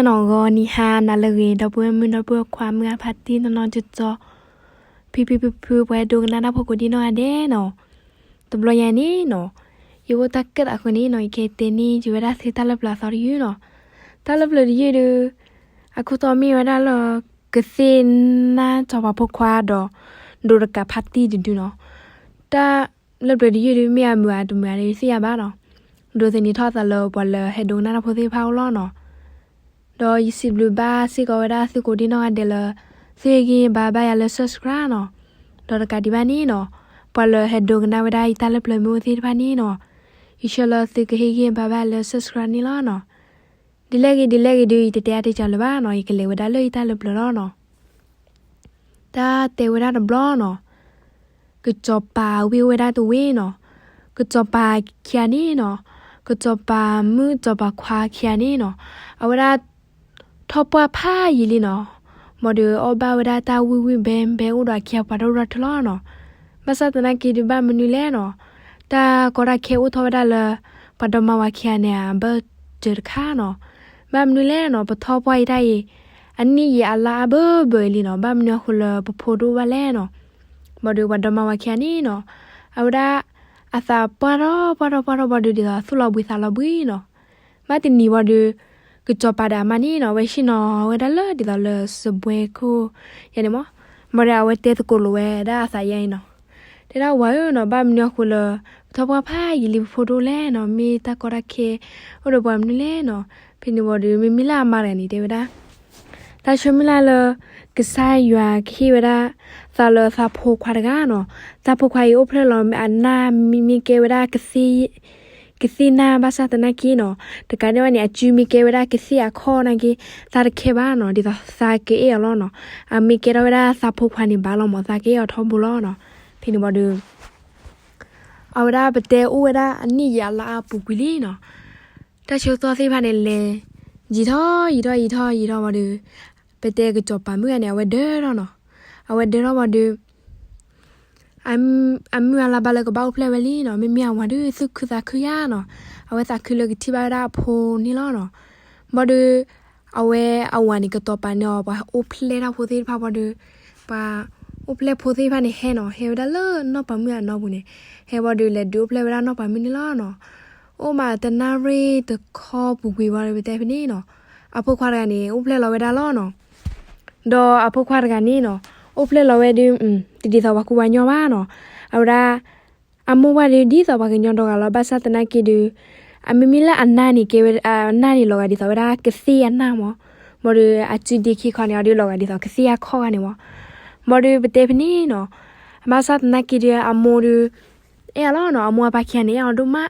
နီၢ်ဂီၤနံၤဟါနၤလၢအဂ့ၤ ဒီပုၢ်ဝဲၢ်မုၣ်ဒီပုၢ်ဝဲၢ်ခွါမုၢ်ဂၢ်ဖါတံၢ်နီၢ်နီၢ်ကၠီကၠီ, ဖံဖံဖုဖု ပှၤအဲၣ်ဒိးကနၣ်တၢ်ဖိကိးဒံနီၢ်ဂၤဒဲးနီၤ, တဘျီညါန့ၣ်နီၤ, ယအိၣ်တၢ်ကၢၣ်သးအဃိန့ၣ်နီၤ ယကတဲန့ၢ်က့ၤဝဲဒၣ်သုတၢ်လၢပျၢၤအသီတယုၢ်နီၤ, တၢ်လၢပျၢၤတယုၢ်ဒီး အခိၣ်တီမ့ၢ်ဝဲဒၣ်လၢ ကသ့ၣ်နါစီၤပၤဖိခွါဒီး ဒိးတကးဖါတံၢ်တဒုနီၤ, တၢ်လၢပျၢၤတယုၢ်ဒီး မ့ၢ်အမုာ်ဧါတမုာ်ဧါဒီး ယသ့ၣ်ညါဘၣ်နီၤ, ဒိးသန့ၤထီၣ်အသးလၢပှၤလၢဟဲဒိကနၣ်တၢ်ဖိသ့ၣ်တဖၣ်အိၣ်လီၤနီၤ, ဒီးယစံးဘျုးဘၣ်စ့ၢ်ကီးဝဲဒၣ်သုကိးဒံနီၢ်ဂၤဒဲးလၢ သုဟ့ၣ်ဂံၢ်ဘါဘၣ်ယၤလၢ subscribe နီၤ, ဒီးတကးဒံးဘၣ်န့ၣ်နီၤ, ပှၤလၢဟဲဒိကနၣ်ဝဲဒၣ်ယတၢ်လၢပျၢၤမ့ၢ်အိၣ်သ့ၣ်တဖၣ်န့ၣ်နီၤ, ယဆှၢလၢသုကဟ့ၣ်ဂံၢ်ဘါဘၣ်လၢ subscribe န့ၣ်လီၤနီၤ, ဒ်လဲၣ်ဂ့ၤဒ်လဲၣ်ဂ့ၤဒီး ယတတဲအါတဲကၢလၢၤဘၣ်နီၤ, ယကလဲၤဝဲဒၣ်လၢယတၢ်လၢပျၢၤလီၤနီၤ. တၢ်တဲဝဲဒၣ်တဘျီနီၤ, ကစီၤပၤဝ့ၢ်အိၣ်ဝဲဒၣ်တဝ့ၢ်နီၤ, ကစီၤပၤခံဂၤန့ၣ်နီၤ, ကစီၤပၤမုၣ်စီၤပၤခွါခံဂၤန့ၣ်နီၤ, အဝဲဒၣ် ထီၣ်ပှၢ်ဖးယံာ်လံနီၤ, ဘၣ်ဒီးအီၣ်ဘၣ်ဝဲဒၣ်တၢ်ဝံၣ်ဝံၣ်ဘဲဘဲအိၣ်ဒီးခံဂၤပှၤဒိၣ်ထီၣ်ထီထီၣ်လီၤနီၤ, ဘၣ်ဆၣ်သနာ်က့ဒီးဘၣ်မနုၤလဲၣ်နီၤ, တၢ်ကီတၢ်ခဲအိၣ်ထီၣ်ဝဲဒၣ်လၢ ပှၤဒီမါဝၤခံဂၤန့ၣ် အဘၢၣ်စၢၤတခါနီၤ, ဘၣ်မနုၤလဲၣ်နီၤ, ပထီၣ်ပှၢ်အံၤတၢ်အံၤ အနံၣ်ယံာ်အလါအါဘၢဘၢအံၤလံနီၤ, ဘၣ်မနုၤအဃိလၢပဖိဒိၣ်ဘၣ်လဲၣ်နီၤ, ဘၣ်ဒီးပှၤဒီမါဝၤခံဂၤန့ၣ်နီၤ, အဝဲဒၣ် အသးပှၢ်ထီၣ်ပှၢ်ထီၣ်ပှၢ်ထီၣ်ဘၣ်ဒီး ဒ်သိးသူၣ်လီၤဘှံးသးလီၤဘှံးနီၤ, ဘၣ်တနံၤဘၣ်ဒီး ကစီၤပၤဒီးအမါန့ၣ်နီၤ အဝဲဆ့ၣ်နီၤဝဲဒၣ်လၢဒ်သိးလၢစပွဲခိၣ်ယါန့ၣ်မး, ဘၣ်ဒီးအဝဲတဲသကိးလိာ်ဝဲဒၣ်အသးယါအံၤနီၤ, တဲဒၣ်ဝၤဧၢနီၤ, ဘၣ်မနုၤအဃိလၢ ပထီၣ်ပှၢ်ဖးယံာ်လံပဖိဒိၣ်လဲၣ်နီၤ, မ့ၢ်တၢ်ကီတၢ်ခဲ အိၣ်ဒီးပှၤမနုၤလဲၣ်နီၤ, ဖဲန့ၣ်ဘၣ်ဒီး မ့မ့ၢ်လၢအမါတဂၤန့ၣ် တဲဝဲဒၣ် တၢ်ဆိမိၣ်လၢ်လၢ ကစၢ်ယွၤကဟ့ၣ်ဝဲဒၣ် သးလၢသးဖိခွါတဂၤနီၤ, သးဖိခွါအံၤအိၣ်ဖျဲၣ်လီၤအနၢ်မ့ၢ်ကဲဝဲဒၣ် ကသ့ၣ်နၢ်ဘၣ်ဆၣ်သနာ်က့နီၤ, တကးဒံးဘၣ်န့ၣ် အစုမ့ၢ်ကဲဝဲဒၣ်ကသ့ၣ်အခီၣ်နာ်က့ သးတခဲဘၣ်နီၤ, ဒ်သိးသးကအဲၣ်အီၤလီၤနီၤ, အမ့ၢ်ကဲထီၣ်ဝဲဒၣ်သးဖိခွါန့ၣ်ဘၣ်လီၤမး သးကအဲၣ်အီၤထီဘိလီၤနီၤ, ဖဲန့ၣ်ဘၣ်ဒီး အဝဲဒၣ်ပတဲအိၣ်ဝဲဒၣ်အနံၣ်ယံာ်အလါအါပူၤကွံာ်လံနီၤ, တၢ်ဆၢကတီၢ်သ့ၣ်တဖၣ်န့ၣ်လဲၤ ယံာ်ထီၣ်ယံာ်ထီၣ်ယံာ်ထီၣ်ယံာ်ထီၣ်ဘၣ်ဒီး ပတဲကစီၤပၤမုၣ်ဂၤန့ၣ် အဝဲဒၢထီၣ်နီၤ, အဝဲဒၢထီၣ်ဘၣ်ဒီး အမုၢ်အလါဘၣ်လၢကဘၣ်အိၣ်ဖျဲၣ်ဝဲလံနီၤ, မ့မ့ၢ်အဝၤဒီးသူၣ်ခုသးခုယါနီၤ, အဝဲသးခုလၢကထံၣ်ဘၣ်ဝဲဒၣ်အဖိန့ၣ်လီၤနီၤ, ဘၣ်ဒီး အဝဲအဝၤန့ၣ် ကစီၤပၤန့ၣ်အီၤ ပှၤအိၣ်ဖျဲၣ်တၢ်ဖိသ့ၣ်တဖၣ်ဘၣ်ဒီး ပှၤအိၣ်ဖျဲၣ်ဖိသ့ၣ်တဖၣ်န့ၣ်ဟဲနီၤ, ဟဲဝဲဒၣ်လၢနီၢ်ပၤမုၣ်အနီၢ်ပူၤန့ၣ်, ဟဲဘၣ်ဒီးလဲၤဒုးအိၣ်ဖျဲၣ်ဝဲဒၣ်နီၢ်ပၤမုၣ်န့ၣ်လီၤနီၤ, အိၣ်မးတနၣ်ရံၣ်တခီပူၤကွံာ်ဘၣ်ဒီး ပတဲဖဲန့ၣ်နီၤ, အဖိခွါတဂၤန့ၣ် အိၣ်ဖျဲၣ်လီၤဝဲဒၣ်လီၤနီၤ, ဒီးအဖိခွါတဂၤန့ၣ်နီၤ, အိၣ်ဖျဲၣ်လီၤဝဲဒီး တဒ်သိးပှၤကူပှၤကညီဘၣ်နီၤ, အဝဲဒၣ် အမိၢ်ပှၢ်ဒီးဒ်သိးပှၤကညီဒီဂၤလီၤ, ဘၣ်ဆၣ်သနာ်က့ဒီး အမ့မ့ၢ်လၢအနၢ်န့ၣ် ကဲဝဲအနၢ်န့ၣ် လီၤဂာ်ဒ်သိးဝဲဒၣ်ကသ့ၣ်အနၢ်မး, ဘၣ်ဒီးအစုဒ့ခံခီန့ၣ် အီၤဒီးလီၤဂာ်ဒ်သိးကသ့ၣ်အခီၣ်ဂၤန့ၣ်မး, ဘၣ်ဒီးပတဲဖဲန့ၣ်နီၤ, ဘၣ်ဆၣ်သနာ်က့ဒီးအမိၢ်ဒီး အဲၣ်အီၤလီၤနီၤ, အမိၢ်အပၢ်ခံဂၤန့ၣ် အဲၣ်အီၤဒိၣ်မး,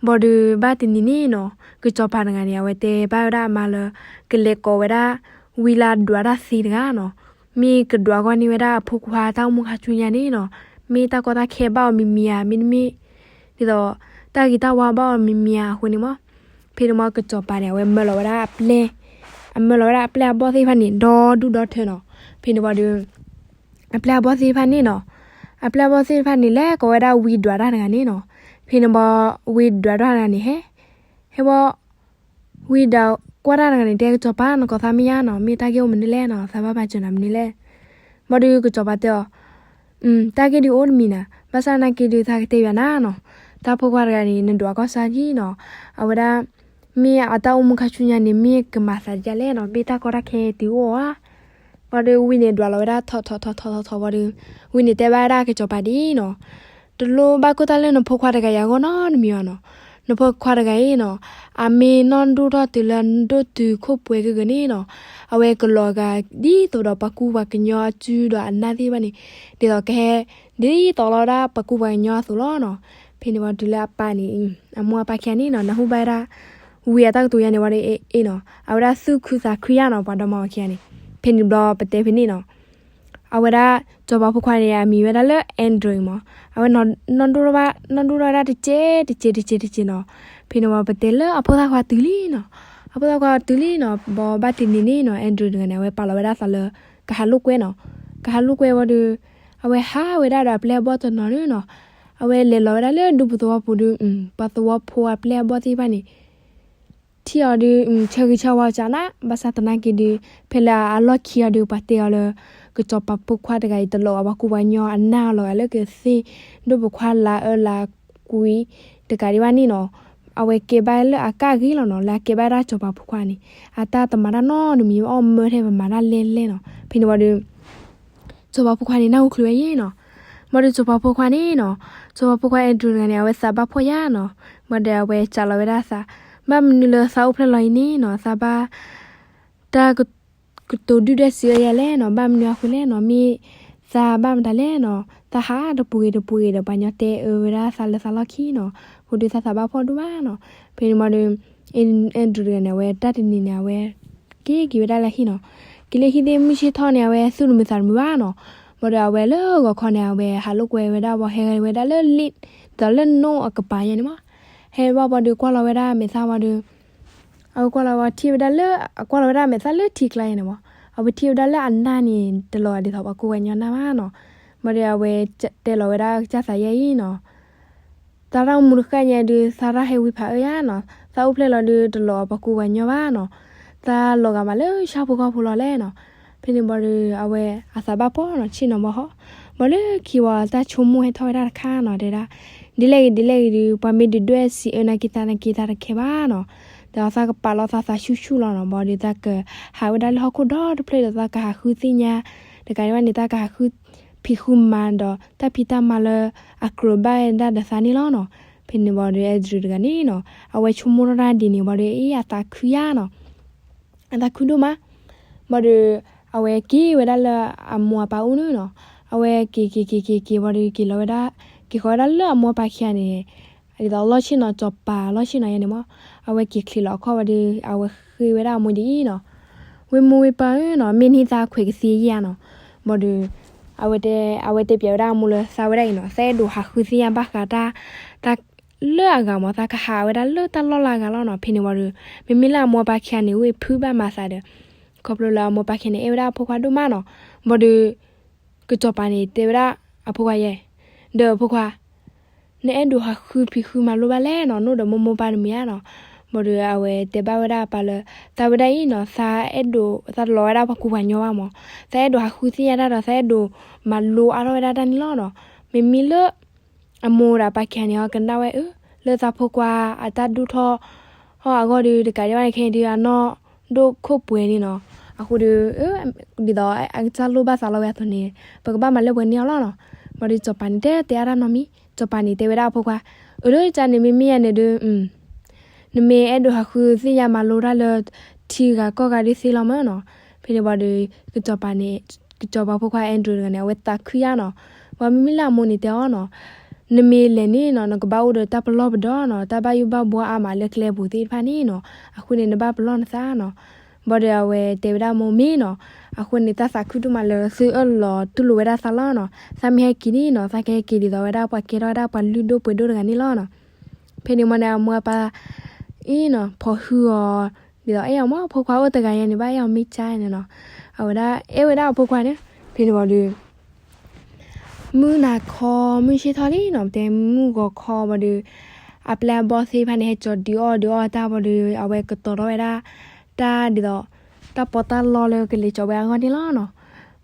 ဘၣ်ဒီးဘၣ်တနံၤန့ၣ်နီၤ, ကစီၤပၤတဂၤန့ၣ် အဝဲတဲဘၣ်ဝဲဒၣ်အမါလၢ ကလဲၤကိးဝဲဒၣ် ဝံလၢဒွးတၢ်သ့တဂၤနီၤ, မ့ၢ်ကဒွးဂီၢ်န့ၢ်ဝဲဒၣ်အဖိခွါတၢ်အိၣ်မူခါဆူညါန့ၣ်နီၤ, မ့ၢ်တၢ်ကီတၢ်ခဲဘၣ်အီၤမံၤမံၤဧါ, မ့တမ့ၢ် ဒ်သိး တၢ်ဂ့ၤတၢ်ဝါဘၣ်အီၤမံၤမံၤဧါအဃိန့ၣ်မး, ဖဲန့ၣ်မးကစီၤပၤန့ၣ် အဝဲမၢလီၤဝဲဒၣ်အပျဲၢ်, အမၢလီၤဝဲဒၣ်အပျဲၢ်အဘီၣ်သ့ၣ်တဖၣ်န့ၣ် ဒီဒူၣ်ဒီထၢနီၤ, ဖဲန့ၣ်ဘၣ်ဒီး အပျဲၢ်အဘီၣ်သ့ၣ်တဖၣ်န့ၣ်နီၤ, အပျဲၢ်အဘီၣ်သ့ၣ်တဖၣ်န့ၣ် လဲၤကိးဝဲဒၣ်ဝံဒွးတၢ်တဂၤန့ၣ်နီၤ, ဖဲန့ၣ်ဘၣ် ဝံဒွးတၢ်တဂၤန့ၣ်ဟဲ, ဟဲဘၣ် ဝံဒွးကွၢ်တၢ်တဂၤန့ၣ် တဲကစီၤပၤ နကိးသးမ့ၢ်ယါနီၤ, မ့ၢ်တၢ်ဂ့ၢ်အိၣ်မနုၤလဲၣ်နီၤ, သးဘၣ်ပာ်စၢၤနၤမနုၤလဲၣ်, ဘၣ်ဒီးကစီၤပၤတဲအီၤ တၢ်ဂ့ၢ်ဒုးအိၣ်တမံၤနၤ, ဘၣ်ဆၣ်သနာ်က့ဒုး သးကတဲယၤနၤနီၤ, တၢ်ဖိခွါတဂၤန့ၣ် နဒွးကီၢ်စၢ်ကံနီၤ, အဝဲဒၣ် မ့ၢ်အတၢ်အိၣ်မူခါဆူညါန့ၣ် မ့ၢ်ကမၤသးဒ်လဲၣ်နီၤ, မ့ၢ်တၢ်ကီတၢ်ခဲတုၤအိၣ်ဧါ, ဘၣ်ဒီးဝံန့ၣ်ဒွးလီၤဝဲဒၣ်ထီထီထီထီထီထီဘၣ်ဒီး ဝံန့ၣ်တဲဘၣ်ဝဲဒၣ်ကစီၤပၤဒ်အံၤနီၤ, တလိၣ်ဘၣ်ကိၢ်တၢ်လၢနဖိခွါတဂၤယၤအဂီၢ်နီတမံၤဘၣ်နီၤ, နဖိခွါတဂၤအံၤနီၤ, အမ့ၢ်နီၢ်ဒိၣ်ထီၣ်တုၤလၢဒိၣ်တုၤခိၣ်ပှဲၤဂ့ၤဂ့ၤန့ၣ်နီၤ, အဝဲကလီၤဂာ်ဒ်သိးဒီးပှၤကူပှၤကညီအစုဒီးအနၢ်သ့ၣ်တဖၣ်န့ၣ်, ဒ်သိးကဟဲ ဒ်သိးလီၤဝဲဒၣ်ပှၤကူပှၤကညီအသိးလီၤနီၤ, ဖဲန့ၣ်ဝံၤတုၤလၢအပၢ်န့ၣ် အမိၢ်အပၢ်ခံဂၤန့ၣ်နီၤ နၢ်ဟူဘၣ်ဝဲဒၣ် ဝံအတၢ်ကတိၤယါန့ၣ်ဝံၤဒီး အ့ၣ်နီၤ အဝဲဒၣ်သူၣ်ခုသးခုယါနီၤ ပှၤဒီမါဝၤခံဂၤန့ၣ်, ဖဲန့ၣ်ဘျီပတဲဖဲန့ၣ်နီၤ, အဝဲဒၣ် စီၤပၤဖိခွါန့ၣ် အမံၤဝဲဒၣ်လၢ Andrew မး, အဝဲ နီၢ်ဒိၣ်ထီၣ်ဝဲဒၣ်တစဲး တစဲး တစဲး တစဲးနီၤ, ဖဲန့ၣ်ဝံၤပတဲလၢအဖိသၣ်ခွါတုၤလံနီၤ, အဖိသၣ်ခွါတုၤလံနီၤ ဘၣ်ဘၣ်တနံၤန့ၣ်နီၤ Andrew တဂၤန့ၣ် အဝဲပာ်လီၤဝဲဒၣ်သးလၢ ကဟးလိာ်ကွဲနီၤ, ကဟးလိာ်ကွဲဝံၤဒီး အဝဲဟးဝဲဒၣ်ဒီးအပျဲၢ်အဘီၣ်တနီၤန့ၣ်နီၤ, အဝဲလဲၤလီၤဝဲဒၣ်လၢဒူပူၤသဝီပူၤဒီး ပှၤသဝီဖိအပျဲၢ်အဘီၣ်သ့ၣ်တဖၣ်န့ၣ် ထံၣ်အီၤဒုး ဆၢဂ့ၤဆၢဝါအီၤကနၣ်, ဘၣ်ဆၣ်သနာ်က့ဒုး ဖဲလၢအလီၢ်ခံအီၤဒုး ပှၤတဲအီၤလၢ ကစီၤပၤဖိခွါတဂၤအံၤ တလီၤအပှၤကူပှၤကညီအနၢ်အလီၤ လၢကသ့ၣ်ဒိၣ်ပိာ်ခွါလၢအၢလၢကွံတကးဒံးဘၣ်န့ၣ်နီၤ, အဝဲကဲဘၣ်လၢအကၣ်ဂ့ၤလီၤနီၤ, လၢအကဲဘၣ်ဒၣ်စီၤပၤဖိခွါန့ၣ် အတၢ်တမၤတၢ်နီတမံၤ အီၣ်မၢထဲပမၤတၢ်လဲၢ်လဲၢ်နီၤ. ဖဲန့ၣ်ဝံၤဒီး စီၤပၤဖိခွါန့ၣ် နၢ်ဟူချုးဝဲယဲနီၤ. ဘၣ်ဒီးစီၤပၤဖိခွါန့ၣ်နီၤ, စီၤပၤဖိခွါ Andrew တဂၤန့ၣ် အဝဲသးဘၣ်ဖှီၣ်ယါနီၤ. ဘၣ်ဒီးအဝဲစးလီၤဝဲဒၣ်အသး, ဘၣ်မနုၤလၢသးအိၣ်ဖျဲၣ်လီၤအံၤန့ၣ်နီၤ, သးဘၣ်တၢ်ကတိၤဒုၣ်ဒွဲၣ်စံးအၢယၤလဲၣ်နီၤ, ဘၣ်မနုၤအဃိလဲၣ်နီၤ, မ့ၢ်သးဘၣ်မတၤလဲၣ်နီၤ, သးဟးတပူၤဂ့ၤတပူၤဂ့ၤဒီး ပှၤညီတဲအၢဝဲဒၣ်သးလၢသးလီၢ်ခံနီၤ, အဃိဒီးသးသးဘၣ်ဖှီၣ်ဒိၣ်မးနီၤ. ဖဲန့ၣ်ဘၣ်ဒီး Andrew တဂၤန့ၣ် အဝဲတၢ်တနံၤန့ၣ် အဝဲ က့ၤက့ၤဝဲဒၣ်လၢဟံၣ်နီၤ. က့ၤလၢဟံၣ်သ့ၣ်မုၢ်ဆ့ၣ်ထီၣ်န့ၣ် အဝဲသူၣ်တမုာ်သးတမုာ်ဘၣ်နီၤ. ဘၣ်ဒီးအဝဲလၢဂီၤခီန့ၣ် အဝဲဟးလိာ်ကွဲဝဲဒၣ်ဘၣ် ဟဲဝဲဒၣ်လၢလ့ၣ် ဒီးလၢနိၣ်အကပၤယဲန့ၣ်မး, ဟဲဘၣ်ဘၣ်ဒီးကွၢ်လီၤဝဲဒၣ်မဲာ်သၣ်ဝံၤဒီး အဝဲကွၢ်လီၤဝဲထံၣ်ဝဲဒၣ်လၢ အကွၢ်လီၤဝဲဒၣ်မဲာ်သၣ်လၢထံကျါယဲန့ၣ်မး, အဝဲထံၣ်ဝဲဒၣ်လၢအနၢ်န့ၣ် တလီၤဒ်သိးပှၤကူပှၤကညီနၢ်ဘၣ်နီၤ. ဘၣ်ဒီးအဝဲတဲလီၤဝဲဒၣ်ကစၢ်သးယဲအံၤနီၤ, သးတၢ်အိၣ်မူတဃၣ်ညါဒုး သးတၢ်ဟဲဝံဖးအၢယါနီၤ, သးအိၣ်ဖျဲၣ်လီၤဒုး တလီၤပှၤကူပှၤကညီဘၣ်နီၤ, သးလီၤဂာ်မးလၢဆၣ်ဖိကီၢ်ဖိလီၤလဲၣ်နီၤ. ဖဲန့ၣ်ဘၣ်ဒီး အဝဲအသးဘၣ်ဖှီၣ်နီၤ, ဆ့ၣ်နီၤဘီဟီၣ်, ဘၣ်လၢခံဝံၤတၢ်ဆိကမိၣ်ဟဲထီၣ်ဝဲဒၣ်တခါနီၤ, တဲဒၣ် ဒ်လဲၣ်ဂ့ၤဒ်လဲၣ်ဂ့ၤဒုး ပှၤမ့ၢ်ဒုးဒွဲၣ်စံးအၢနာ်က့ၤသးနာ်က့ၤသးတခဲဘၣ်နီၤ, ဒီးသးကပာ်လီၤသးသးဆူၣ်ဆူၣ်လီၤနီၤ, ဘၣ်ဒီးသးကဟးဝဲဒၣ်လၢဟီၣ်ခိၣ်ဒီတဖျၢၣ်ဒီး သးကဟးဃုသ့ၣ်ညါ တကးဒံးဘၣ်န့ၣ် သးကဟးဃုဖံးဃုမၤဒီး တၢ်ဖံးတၢ်မၤလၢအကြၢးဘၣ်ဒၣ်ဒီးသးန့ၣ်လီၤနီၤ. ဖဲန့ၣ်ဘၣ်ဒီး Andrew တဂၤန့ၣ်နီၤ, အဝဲဆိကမိၣ်ထီၣ်တၢ်ဒ်န့ၣ်ဘၣ်ဒီး အ့ အသးခုယါနီၤ, အသးခုဒိၣ်မး. ဘၣ်ဒီး အဝဲက့ၤဝဲဒၣ်လၢအမိၢ်အပၢ်အိၣ်န့ၣ်နီၤ, အဝဲက့ၤက့ၤက့ၤက့ၤက့ၤဘၣ်ဒီး က့ၤလီၤဝဲဒၣ်, က့ၤဃီၤဝဲဒၣ်လၢအမိၢ်အပၢ်ခံဂၤန့ၣ်, ဒ်သိးလီၢ်ဆ့ၣ်နီၤ စီၤပၤလီၢ်ဆ့ၣ်နီၤယဲန့ၣ်မး, အဝဲက့ၤချ့လီၤအခီၣ်ဘၣ်ဒီး အဝဲဃ့ဝဲဒၣ်အမိၢ်ဒ်အံၤနီၤ, ဝ့ၢ်မိၢ်ဝ့ၢ်ပၢ်ဧၢနီၤ, မ့ၢ်န့ၢ်သးခွဲးကသ့ဧါနီၤ. ဘၣ်ဒီး အဝဲတဲ, အဝဲတဲပျးဝဲဒၣ်အမိၢ်လၢသးဝဲဒၣ်အံၤနီၤ, သးအဲၣ်ဒိးဟးဃုသ့ၣ်ညါဘၣ်ဃးတၢ် တၢ်လၢအဂၤမး, သးကဟးဝဲဒၣ်လၢတၢ်လီၢ်လၢအဂၤလီၤနီၤ. ဖဲန့ၣ်ဝံၤဒီး မ့မ့ၢ်လၢအမိၢ်အပၢ်ခံဂၤန့ၣ် ဝ့ၢ်ဖုဘၣ်မၤသးဒီး ခီဖျိလၢအမိၢ်အပၢ်ခံဂၤန့ၣ် အဲၣ်ဝဲဒၣ်အဖိခွါဒိၣ်မးနီၤ. ဘၣ်ဒီး ကစီၤပၤန့ၣ် တဲဝဲဒၣ်အဖိခွါယဲ, ဒီးအဖိခွါ နအဲၣ်ဒိးဟးဃုဖံးဃုမၤလိဘၣ်လဲၣ်နီၤ, နိၣ်ဒီးမိၢ်မိၢ်ပၢ်တမံၤဧါနီၤ. ဘၣ်ဒီးအဝဲတဲဘၣ်ဝဲဒၣ်အပၢ်လၢ သးဝဲဒၣ်အံၤနီၤ, သးအဲၣ်ဒိး သးတလီၤဝဲဒၣ်ပှၤကူပှၤကညီဘၣ်မး, သးအဲၣ်ဒိးဟးဃုသ့ၣ်ညါတၢ်ဒီး သးအဲၣ်ဒိးမၤလိအါထီၣ်ဝဲဒၣ်တၢ်န့ၣ်လီၤနီၤ. မ့မ့ၢ်လၢ အမိၢ်ဒီးအပၢ်ခံဂၤန့ၣ် အကနၣ်ဝဲအၢ လၢသးဖိခွါအတၢ်ဒိၣ်ထီၣ်အဂီၢ်ဒီး တကးဒံးဘၣ်န့ၣ် ခဲအံၤဒုး အနီၢ်ဒိၣ်ခိၣ်ပှဲၤန့ၣ်နီၤ. အဃိဒီး ဒ်သိးအကစၢ်လိၣ်ဘၣ်သးလီဝဲအသိးန့ၣ် ပကဘၣ်မၤလၢပှဲၤန့ၢ်အီၤလီၤနီၤ. ဘၣ်ဒီးစီၤပၤန့ၣ် တတဲအါတၢ်နီတမံၤ, စီၤပၤန့ၣ် တဲဝဲဒၣ်အဖိခွါ, အၢ လၢကန့ၣ် မ့မ့ၢ်ယၤန့ၣ်ဒီး နမ့ၢ်အဲၣ်ဒိးဟးဃုသ့ၣ်ညါမၤလိတၢ်လၢ ထံဂၤကီၢ်ဂၤဒုးသ့လီၤမးနီၤ. ဖဲန့ၣ်ဘၣ်ဒီး ကစီၤပၤန့ၣ် ကစီၤပၤဖိခွါ Andrew တဂၤန့ၣ် အဝဲသးခုယါနီၤ. ဘၣ်မ့မ့ၢ်လၢအမိၢ်န့ၣ်တဲအီၤနီၤ, နမ့ၢ်လဲၤန့ၣ်နီၤ နကဘၣ်အိၣ်ဒီးတၢ်ပလီၢ်ပဒီနီၤ, တၢ်ဘၣ်ယိၣ်ဘၣ်ဘှီအါမးလၢကျဲပူၤသ့ၣ်တဖၣ်န့ၣ်နီၤ. အဃိန့ၣ် နဘၣ်ပလီၢ်နသးနီၤ. ဘၣ်ဒီးအဝဲတဲဝဲဒၣ်အမိၢ်မ့ၢ်နီၤ, အဃိန့ၣ် တၢ်သးခုဒိၣ်မးလၢသုအၢၣ်လီၤတူၢ်လိာ်ဝဲဒၣ်သးလီၤနီၤ. သးမ့ၢ်ဟဲက့ၤန့ၣ်နီၤ သးကဟဲက့ၤဒ်သိးဝဲဒၣ်ပှၤကဲထီၣ်ဝဲဒၣ်ပှၤလုၢ်ဒိၣ်ပှ့ၤဒိၣ်တဂၤန့ၣ်လီၤနီၤ. ဖဲန့ၣ်မ့ၢ်န့ၣ် အမိၢ်အပၢ်အံၤနီၤ ဖီၣ်ဟုအီၤ ဒ်သိးအဲၣ်အီၤမး ဖိခွါအိၣ်တဂၤယဲန့ၣ် ဘၣ်အဲၣ်အီၤမ့ၢ်ကါန့ၣ်နီၤ. အဝဲဒၣ်အဲၣ်ဝဲဒၣ်အဖိခွါန့ၣ်. ဖဲန့ၣ်ဝံၤဒီး မုၢ်နၤခီ မုၢ်ဆ့ၣ်ထီၣ်လံနီၤ တဲမုၢ်ဂီၤခီဝံၤဒီး အပျဲၢ်အဘီၣ်သ့ၣ်တဖၣ်န့ၣ် ဟဲကၠီၤဒုးအီၣ်ဒုးအီၣ်တၢ်ဝံၤဒီး အဝဲကတီၤထီၣ်ဝဲဒၣ် တၢ်ဒ်သိး တၢ်ပီးတၢ်လီလၢကလဲၤကၠီၤဝဲအဂီၢ်န့ၣ်လီၤနီၤ.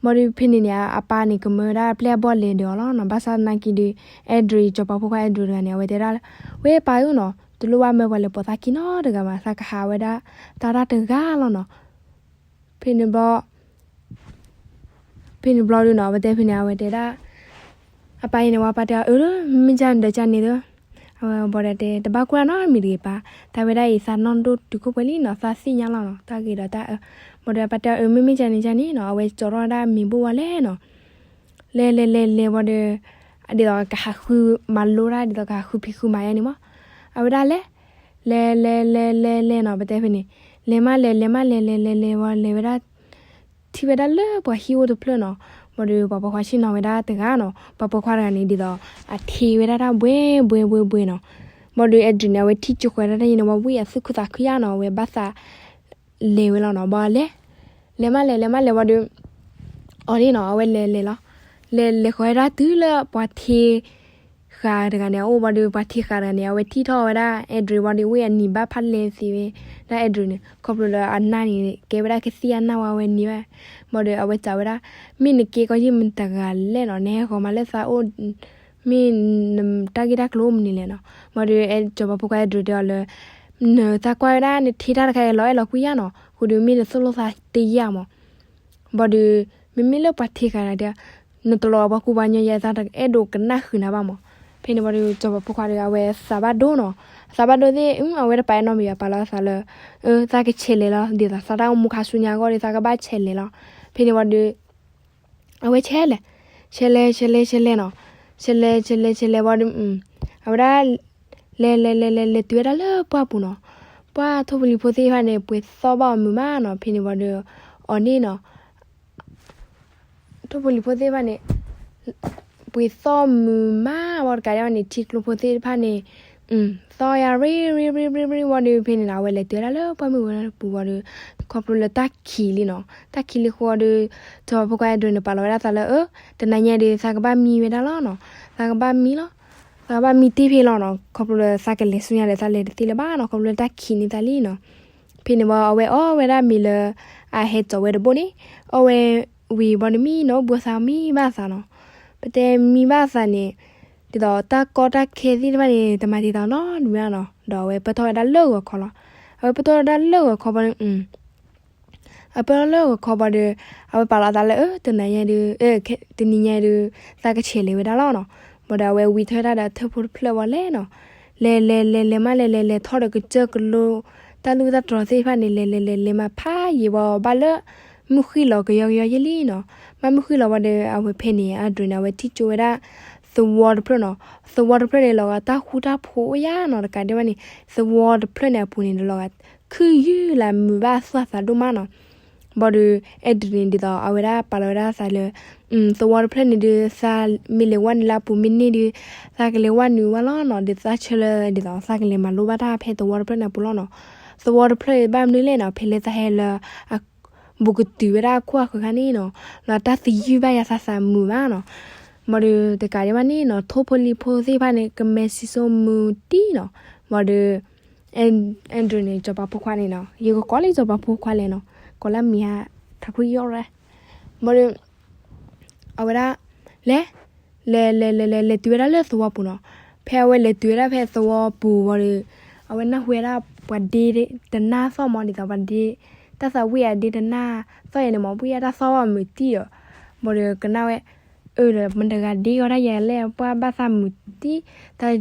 ဘၣ်ဒီးဖဲန့ၣ်န့ၣ် အပၢ်န့ၣ် ကမၢဝဲဒၣ်အပျဲၢ်အဘီၣ်လဲၤဒီးအီၤလီၤနီၤ. ဘၣ်ဆၣ်သနာ်က့ဒီး အဲၣ်ဒြံး စီၤပၤဖိခွါအဲၣ်ဒြံးတဂၤန့ၣ် အဝဲတဲဒၣ်လၢ ဝဲပၢ်ဧၢနီၤ တလိၣ်ဘၣ်မၢပှၤလဲၤပိာ်သးခံနီတဂၤဘၣ် သးကဟးဝဲဒၣ် တၢ်တၢ်တဂၤလီၤနီၤ. ဖဲန့ၣ်ဘျီ ဖဲန့ၣ်ဘျီဒုးနီၤ အဝဲတဲဖဲန့ၣ် အဝဲတဲဒၣ် အပၢ်အံၤန့ၣ် ဝဲပၢ်တဲအီၤ အၢ မ့မ့ၢ်ကန့ၣ်ဒီးကန့ၣ်ဒီး အဝဲဘၣ်ဒီးတဲ တဘၣ်ကွၢ်နီတမံၤတဂ့ၤပၢ်, တၢ်ဝဲဒၣ်အံၤ သးနီၢ်ဒိၣ်တုာ်ခိၣ်ပှဲၤလံနီၤ သးသ့ၣ်ညါလီၤနီၤ တၢ်ဂ့ၤဒီးတၢ်အၢ. ဘၣ်ဒီးအပၢ်တဲအီၤ အၢ မ့မ့ၢ်ကန့ၣ်ကန့ၣ်နီၤ အဝဲကၠီၤထီၣ်ဝဲဒၣ်မ့ၤဘိၣ်ဝဲလဲၣ်နီၤ. လဲၤလဲၤလဲၤလဲၤဘၣ်ဒီး ဒ်သိးကဟးဃုမၤလိတၢ် ဒ်သိးကဟးဃုဖံးဃုမၤယါန့ၣ်မး. အဝဲဒၣ်လဲၤ လဲၤလဲၤလဲၤလဲၤလဲၤနီၤ ပတဲဖဲန့ၣ် လဲၤမးလဲၤ လဲၤမးလဲၤ လဲၤလဲၤလဲၤဝံၤ လဲၤဝဲဒၣ် ထံၣ်ဝဲဒၣ်လၢပှၤဟံၣ်အိၣ်တဖျၢၣ်နီၤ. ဘၣ်ဒီးပှၤပိာ်ခွါဆ့ၣ်နီၤဝဲဒၣ်တဂၤနီၤ ပှၤပိာ်ခွါတဂၤန့ၣ် ဒ်သိးအထ့ဝဲဒၣ်တၢ်ဘှဲဘှဲဘှဲဘှဲနီၤ. ဘၣ်ဒီးအဲၣ်ဒြံးန့ၣ် အဝဲထံၣ်ကၠိဃဲဒၣ်တၢ်ယဲန့ၣ် ဝံၤအသူၣ်ခုသးခုယါနီၤ အဝဲဘၣ်သး လဲၤဝဲလီၤနီၤ ဘၣ်လဲၤ လဲၤမးလဲၤ လဲၤမးလဲၤဝံၤဒီး အီၤန့ၣ်နီၤ အဝဲလဲၤလဲၤလီၤ လဲၤလဲၤဃီၤဝဲဒၣ်တုၤလၢပှၤထ့ ပှၤထံၣ်ဃာ်တဂၤန့ၣ် အအိၣ်ဘၣ်ဒီး ပှၤထံၣ်ဃာ်တဂၤန့ၣ် အဝဲထံၣ်ထီၣ်ဝဲဒၣ် Andrew ဘၣ်ဒီး ဝ့ၢ်အနံၤဘၣ်ဖးလဲၢ်သ့ဝဲဒၣ် Andrew န့ၣ် ခီဖျိလၢအနၢ်န့ၣ် ကဲဝဲဒၣ်ကသံၣ်အနၢ်ဝဲ အဝဲနံၤဘၣ် ဘၣ်ဒီးအဝဲစံးဝဲဒၣ် မ့ၢ်နကဲကီၢ်ယံၢ်မတဂၤလဲၣ်နီၤ, နဟဲဃီၤမးလၢသးအိၣ် မ့ၢ်နတၢ်ဂ့ၢ်တၢ်ကျိၤအိၣ်မနုၤလဲၣ်နီၤ. ဘၣ်ဒီးစီၤပၤဖိခွါ Andrew တဲအီၤလၢ နသးကွၢ်ဝဲဒၣ် နထံၣ်တၢ်တခါအံၤ လီၤအဲၣ်လီၤကွံယါနီၤ, ဃိဒီးမ့ၢ်နသိၣ်လိသးတယၢ်မး. ဘၣ်ဒီး မ့မ့ၢ်လၢပှၤထံၣ်ဃာ်တဂၤတဲ နတလီၤပှၤကူပှၤကညီယဲ သးအဲၣ်ဒိးကနၣ်ဃုာ်နၤဘၣ်မး. ဖဲန့ၣ်ဝံၤဒီး စီၤပၤဖိခွါဒီး အဝဲသးဘၣ်ဒိနီၤ, သးဘၣ်ဒိသ့ၣ် အဝဲတပာ်အဲၣ်နီတမံၤဘၣ် ပာ်လီၤသးလၢ သးကဆဲးလဲၤလီၤ, ဒ်သိးသးတၢ်အိၣ်မူခါဆူညါအဂီၢ်ဒီး သးကဘၣ်ဆဲးလဲၤလီၤ. ဖဲန့ၣ်ဝံၤဒီး အဝဲဆဲးလဲၤ, ဆဲးလဲၤ ဆဲးလဲၤ ဆဲးလဲၤနီၤ, ဆဲးလဲၤ ဆဲးလဲၤ ဆဲးလဲၤဝံၤဒီး အဝဲဒၣ် လဲၤလဲၤလဲၤလဲၤလဲၤတုၤဝဲဒၣ်လၢပှၢ်ပူၤနီၤ, ပှၢ်ထိၣ်ဖိလံၤဖိသ့ၣ်တဖၣ်န့ၣ် ပှ့ၤသီၣ်ဘၣ်အီၤမုာ်မးနီၤ. ဖဲန့ၣ်ဝံၤဒီး အီၤန့ၣ်နီၤ ထိၣ်ဖိလံၤဖိသ့ၣ်တဖၣ်န့ၣ် ပှ့ၤသီၣ်မုာ်မးဝံၤတကးဒံးဘၣ်န့ၣ် ထံကျိဖိသ့ၣ်တဖၣ်န့ၣ် သီၣ်ယါရ့ရ့ရ့ရ့ရ့ဝံၤဒီး ဖဲန့ၣ်နီၤ အဝဲလဲၤတုၤဝဲဒၣ်လၢပှၢ်မုၢ်ဝဲဒၣ်ပူၤဝံၤဒီး ခီဖျိလၢတၢ်ခံးလံနီၤ, တၢ်ခံးလံဃိဒီး စီၤပၤဖိခွါ Andrew န့ၣ် ပာ်လီၤဝဲဒၣ်သးလၢ အၢ တနၤညါဒီး သးကဘၣ်မံဝဲဒၣ်လီၤနီၤ, သးကဘၣ်မံလီၤ, သးကဘၣ်မံတ့ၢ်ဖဲလီၤနီၤ, ခီဖျိလၢသးကလဲၤဆူညါဒီး သးလဲၤတသ့လၢၤဘၣ်နီၤ, ခီဖျိလၢတၢ်ခံးန့ၢ်သးလံနီၤ. ဖဲန့ၣ်ဝံၤ အဝဲအီၣ်ဝဲဒၣ်မ့ၤလၢ အဟဲစိာ်ဝဲတဘိန့ၣ်, အီၣ်ဝဲဝံၤဘၣ်ဒီး မံနီၤ ဘှီသးမံဘၣ်သးနီၤ, ပတဲမံဘၣ်သးန့ၣ် ဒ်သိးတၢ်ကီတၢ်ခဲသ့ၣ်တဖၣ်န့ၣ် တမၤတံာ်တာ်နီတမံၤဘၣ်နီၤ, ဒီးအဝဲပၢၢ်ထီၣ်ဝဲဒၣ်လၢဂီၤခီလီၤ. အဝဲပၢၢ်ထီၣ်ဝဲဒၣ်လၢဂီၤခီဘၣ်ဒီး အပၢၢ်ထီၣ်လၢဂီၤခီဘၣ်ဒီး အဝဲပာ်လီၤသးလၢ အၢ တနၤညါဒီး တနံၤညါဒီး သးကဆဲးလဲၤဝဲဒၣ်လီၤနီၤ. ဘၣ်ဒီးအဝဲဝံထီၣ်ဝဲဒၣ်ဒီးထၢၣ်ဖိတဖျၢၣ်ဝံၤလဲၤနီၤ, လဲၤလဲၤလဲၤလဲၤမး လဲၤလဲၤလဲၤထီၣ်ဒီးကစၢၢ်ကလိ တၢ်လူၢ်တၢ်တြီၤသ့ၣ်တဖၣ်န့ၣ် လဲၤလဲၤလဲၤလဲၤမး ဖးယံာ်ဝံၤဘၣ်လၢ မုၢ်ဃံလီၤကယီကယီယဲၢ်လံနီၤ. မ့ၢ်မုၢ်ဃံလီၤဝံၤဒီး အဝဲဖဲန့ၣ် Andrew န့ၣ် အဝဲထံၣ်ကၠိဝဲဒၣ် သဝီတဖျၢၣ်နီၤ, သဝီတဖျၢၣ်န့ၣ် လီၤဂာ်တၢ်ဃူတၢ်ဖိးအိၣ်ယါနီၤ, တကးဒံးဘၣ်န့ၣ် သဝီတဖျၢၣ်န့ၣ်အပူၤန့ၣ် လီၤဂာ်ခုၣ်ယုၢ်လၢမုာ်ဘၣ်သူၣ်အသးဒိၣ်မးနီၤ. ဘၣ်ဒီး Andrew န့ၣ် ဒ်သိးအဝဲဒၣ်ပာ်လီၤဝဲဒၣ်သးလၢ သဝီတဖျၢၣ်န့ၣ်ဒီး သးမ့ၢ်လဲၤဝဲနုာ်လၢအပူၤ မ့ၢ်န့ၢ်ဒီး သးကလဲၤဝဲနုာ်ဝဲလီၤနီၤ, ဒီးသးဆၢလၢ ဒ်သိးသးကလဲၤမၤလိဘၣ်တၢ်ဖဲသဝီတဖျၢၣ်န့ၣ်အပူၤလီၤနီၤ. သဝီတဖျၢၣ်ဘၣ်မနုၤလဲၣ်နီၤ, ဖဲလၢသးဟဲလၢ ဘူးကတုၤဝဲဒၣ်အခိၣ်အဃၢၤခါန့ၣ်နီၤ, ဒီးတၢ်သယုၢ်ဘၣ်ယၤသးသးမုာ်မးနီၤ. ဘၣ်ဒီးတကးဒံးဘၣ်န့ၣ်နီၤ, ထိၣ်ဖိလံၤဖိသ့ၣ်တဖၣ်န့ၣ် ကမဲာ်စံၣ်စိမုာ်တံၢ်နီၤ. ဘၣ်ဒီး Andrew န့ၣ် စီၤပၤဖိခွါန့ၣ်နီၤ, ယကကိးလံစီၤပၤဖိခွါလဲၣ်နီၤ, ကိးလၢမံၤဟါ ထးခိၣ်ယီၣ်ရဲၣ်. ဘၣ်ဒီး အဝဲဒၣ် လဲၤ လဲၤလဲၤလဲၤလဲၤလဲၤတုၤဝဲဒၣ်လၢသဝီပူၤနီၤ. ဖဲအဝဲလဲၤတုၤဝဲဒၣ်ဖဲသဝီပူၤဝံၤဒီး အဝဲနၢ်ဟူဝဲဒၣ်ပှၤဒ့တနၢ်သီၣ်မး ဒ်သိးပှၤဒ့ တၢ်သးဝံၣ်အဒ့တနၢ်သီၣ်ယဲန့ၣ်မး ဘၣ်ယဲတၢ်သီၣ်ဝဲမုာ်တံၢ်ဒီး ဘၣ်ဒီးကနၣ်ဝဲ အၢ ဒီးမတဂၤဒ့ကီးတၢ်ယဲလဲၣ် ပှၤဘၣ်သးမုာ်တံၢ်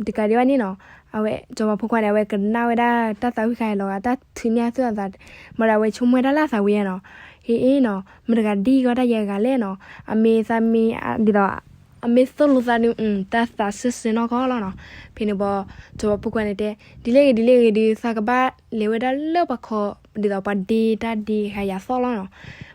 တကးဒံးဘၣ်န့ၣ်နီၤ, အဝဲစီၤပၤဖိခွါန့ၣ် အဝဲကနၣ်ဝဲဒၣ်တၢ်သးဝံၣ်ခါအံၤလီၤဂာ် တၢ်ထုးန့ၢ်အသူၣ်အသး, ဘၣ်ဒီးအဝဲဆိကမိၣ်ဝဲဒၣ်လၢအသးဝံၤယဲနီၤ, ဟ့ၣ်နီၤ မတဂၤဒ့ကီးတၢ်ယဲအဂၤလဲၣ်နီၤ, အမ့ၢ်သးမ့ၢ်ဒ်သိး အမ့ၢ်သိၣ်လိသးဒုး တၢ်သးစၢၢ်စၢၢ်နီၢ်ကီၢ်လီၤနီၤ. ဖဲန့ၣ်ဘၣ် စီၤပၤဖိခွါန့ၣ်တဲ ဒ်လဲၣ်ဂ့ၤဒ်လဲၣ်ဂ့ၤဒုး သးကဘၣ်လဲၤဝဲဒၣ်လၢပှၤခီ ဒ်သိးပှၤဒ့တၢ်ဒ့ခါယၤသီၣ်လီၤနီၤ.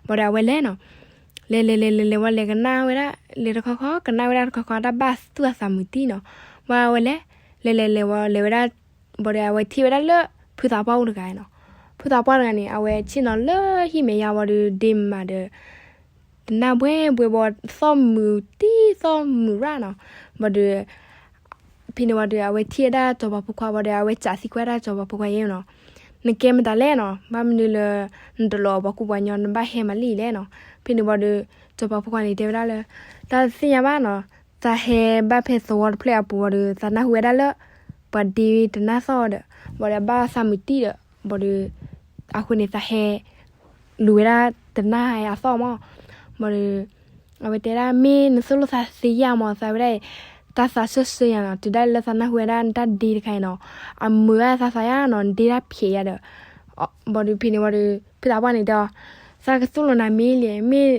ဘၣ်ဒီးအဝဲလဲၤနီၤ လဲၤလဲၤလဲၤလဲၤလဲၤဝံၤလဲၤကနၣ်ဝဲဒၣ် လဲၤတခီခီ ကနၣ်ဝဲဒၣ်တခီခီ တၢ်ဘၣ်သူၣ်အသးမုာ်တံၢ်နီၤ. ဘၣ်ဝဲလဲၤ လဲၤလဲၤလဲၤဝံၤလဲၤဝဲဒၣ် ဘၣ်ဒီးအဝဲထံၣ်ဝဲဒၣ်လၢ ဖုသးပှၢ်အိၣ်တဂၤနီၤ. ဖုသးပှၢ်တဂၤန့ၣ် အဝဲဆ့ၣ်နီၤလၢဟံၣ်မဲာ်ညါဝံၤဒီး ဒ့မးဒီး တနၢ်ဘှဲဘှဲဘၣ် သီၣ်မုာ်တံၢ်သီၣ်မုာ်ရၣ်နီၤ. ဘၣ်ဒီး ဖဲန့ၣ်ဝံၤဒီး အဝဲထံၣ်ဝဲဒၣ်စီၤပၤဖိခွါဝံၤဒီး အဝဲစံးသံကွၢ်ဒၣ်စီၤပၤဖိခွါယဲနီၤ, နကဲမတၤလဲၣ်နီၤ, ဘၣ်မနုၤလၢ နတလီၤပှၤကူပှၤကညီ နဘၣ်ဟဲမၤလံလဲၣ်နီၤ. ဖဲန့ၣ်ဝံၤဒီး စီၤပၤဖိခွါန့ၣ်တဲဝဲဒၣ်လၢ တၢ်တသ့ၣ်ညါဘၣ်နီၤ, သးဟဲဘၣ်ဖဲသဝီတဖျၢၣ်အပူၤဝံၤဒီး သးနၢ်ဟူဝဲဒၣ်လၢ ပှၤဒ့တနၢ်သီၣ်ဒီး ဘၣ်ဒီးဘၣ်သးမုာ်တံၢ်ဒီး ဘၣ်ဒီး အဃိန့ၣ် သးဟဲ လူၤဝဲဒၣ်တနၢ်အသီၣ်မး. ဘၣ်ဒီး အဝဲတဲဒၣ် မ့ၢ်နသိၣ်လိသးသ့ယါမး သးဝဲဒၣ်အံၤ တၢ်သးစၢၢ်စၢၢ်ယါနီၤ, တုၤဒၣ်လၢသးနၢ်ဟူဝဲဒၣ်နတၢ်ဒ့တခါအံၤနီၤ, အမုာ်ဘၣ်သးသးယါနီၤ, နဒ့တၢ်ဖျဲးယါဒီး ဘၣ်ဒီးဖဲန့ၣ်ဝံၤဒီး ဖုသးပှၢ်န့ၣ်တဲအီၤ, သးကသိၣ်လိနၤမ့ၢ်လဲၣ်, မ့ၢ်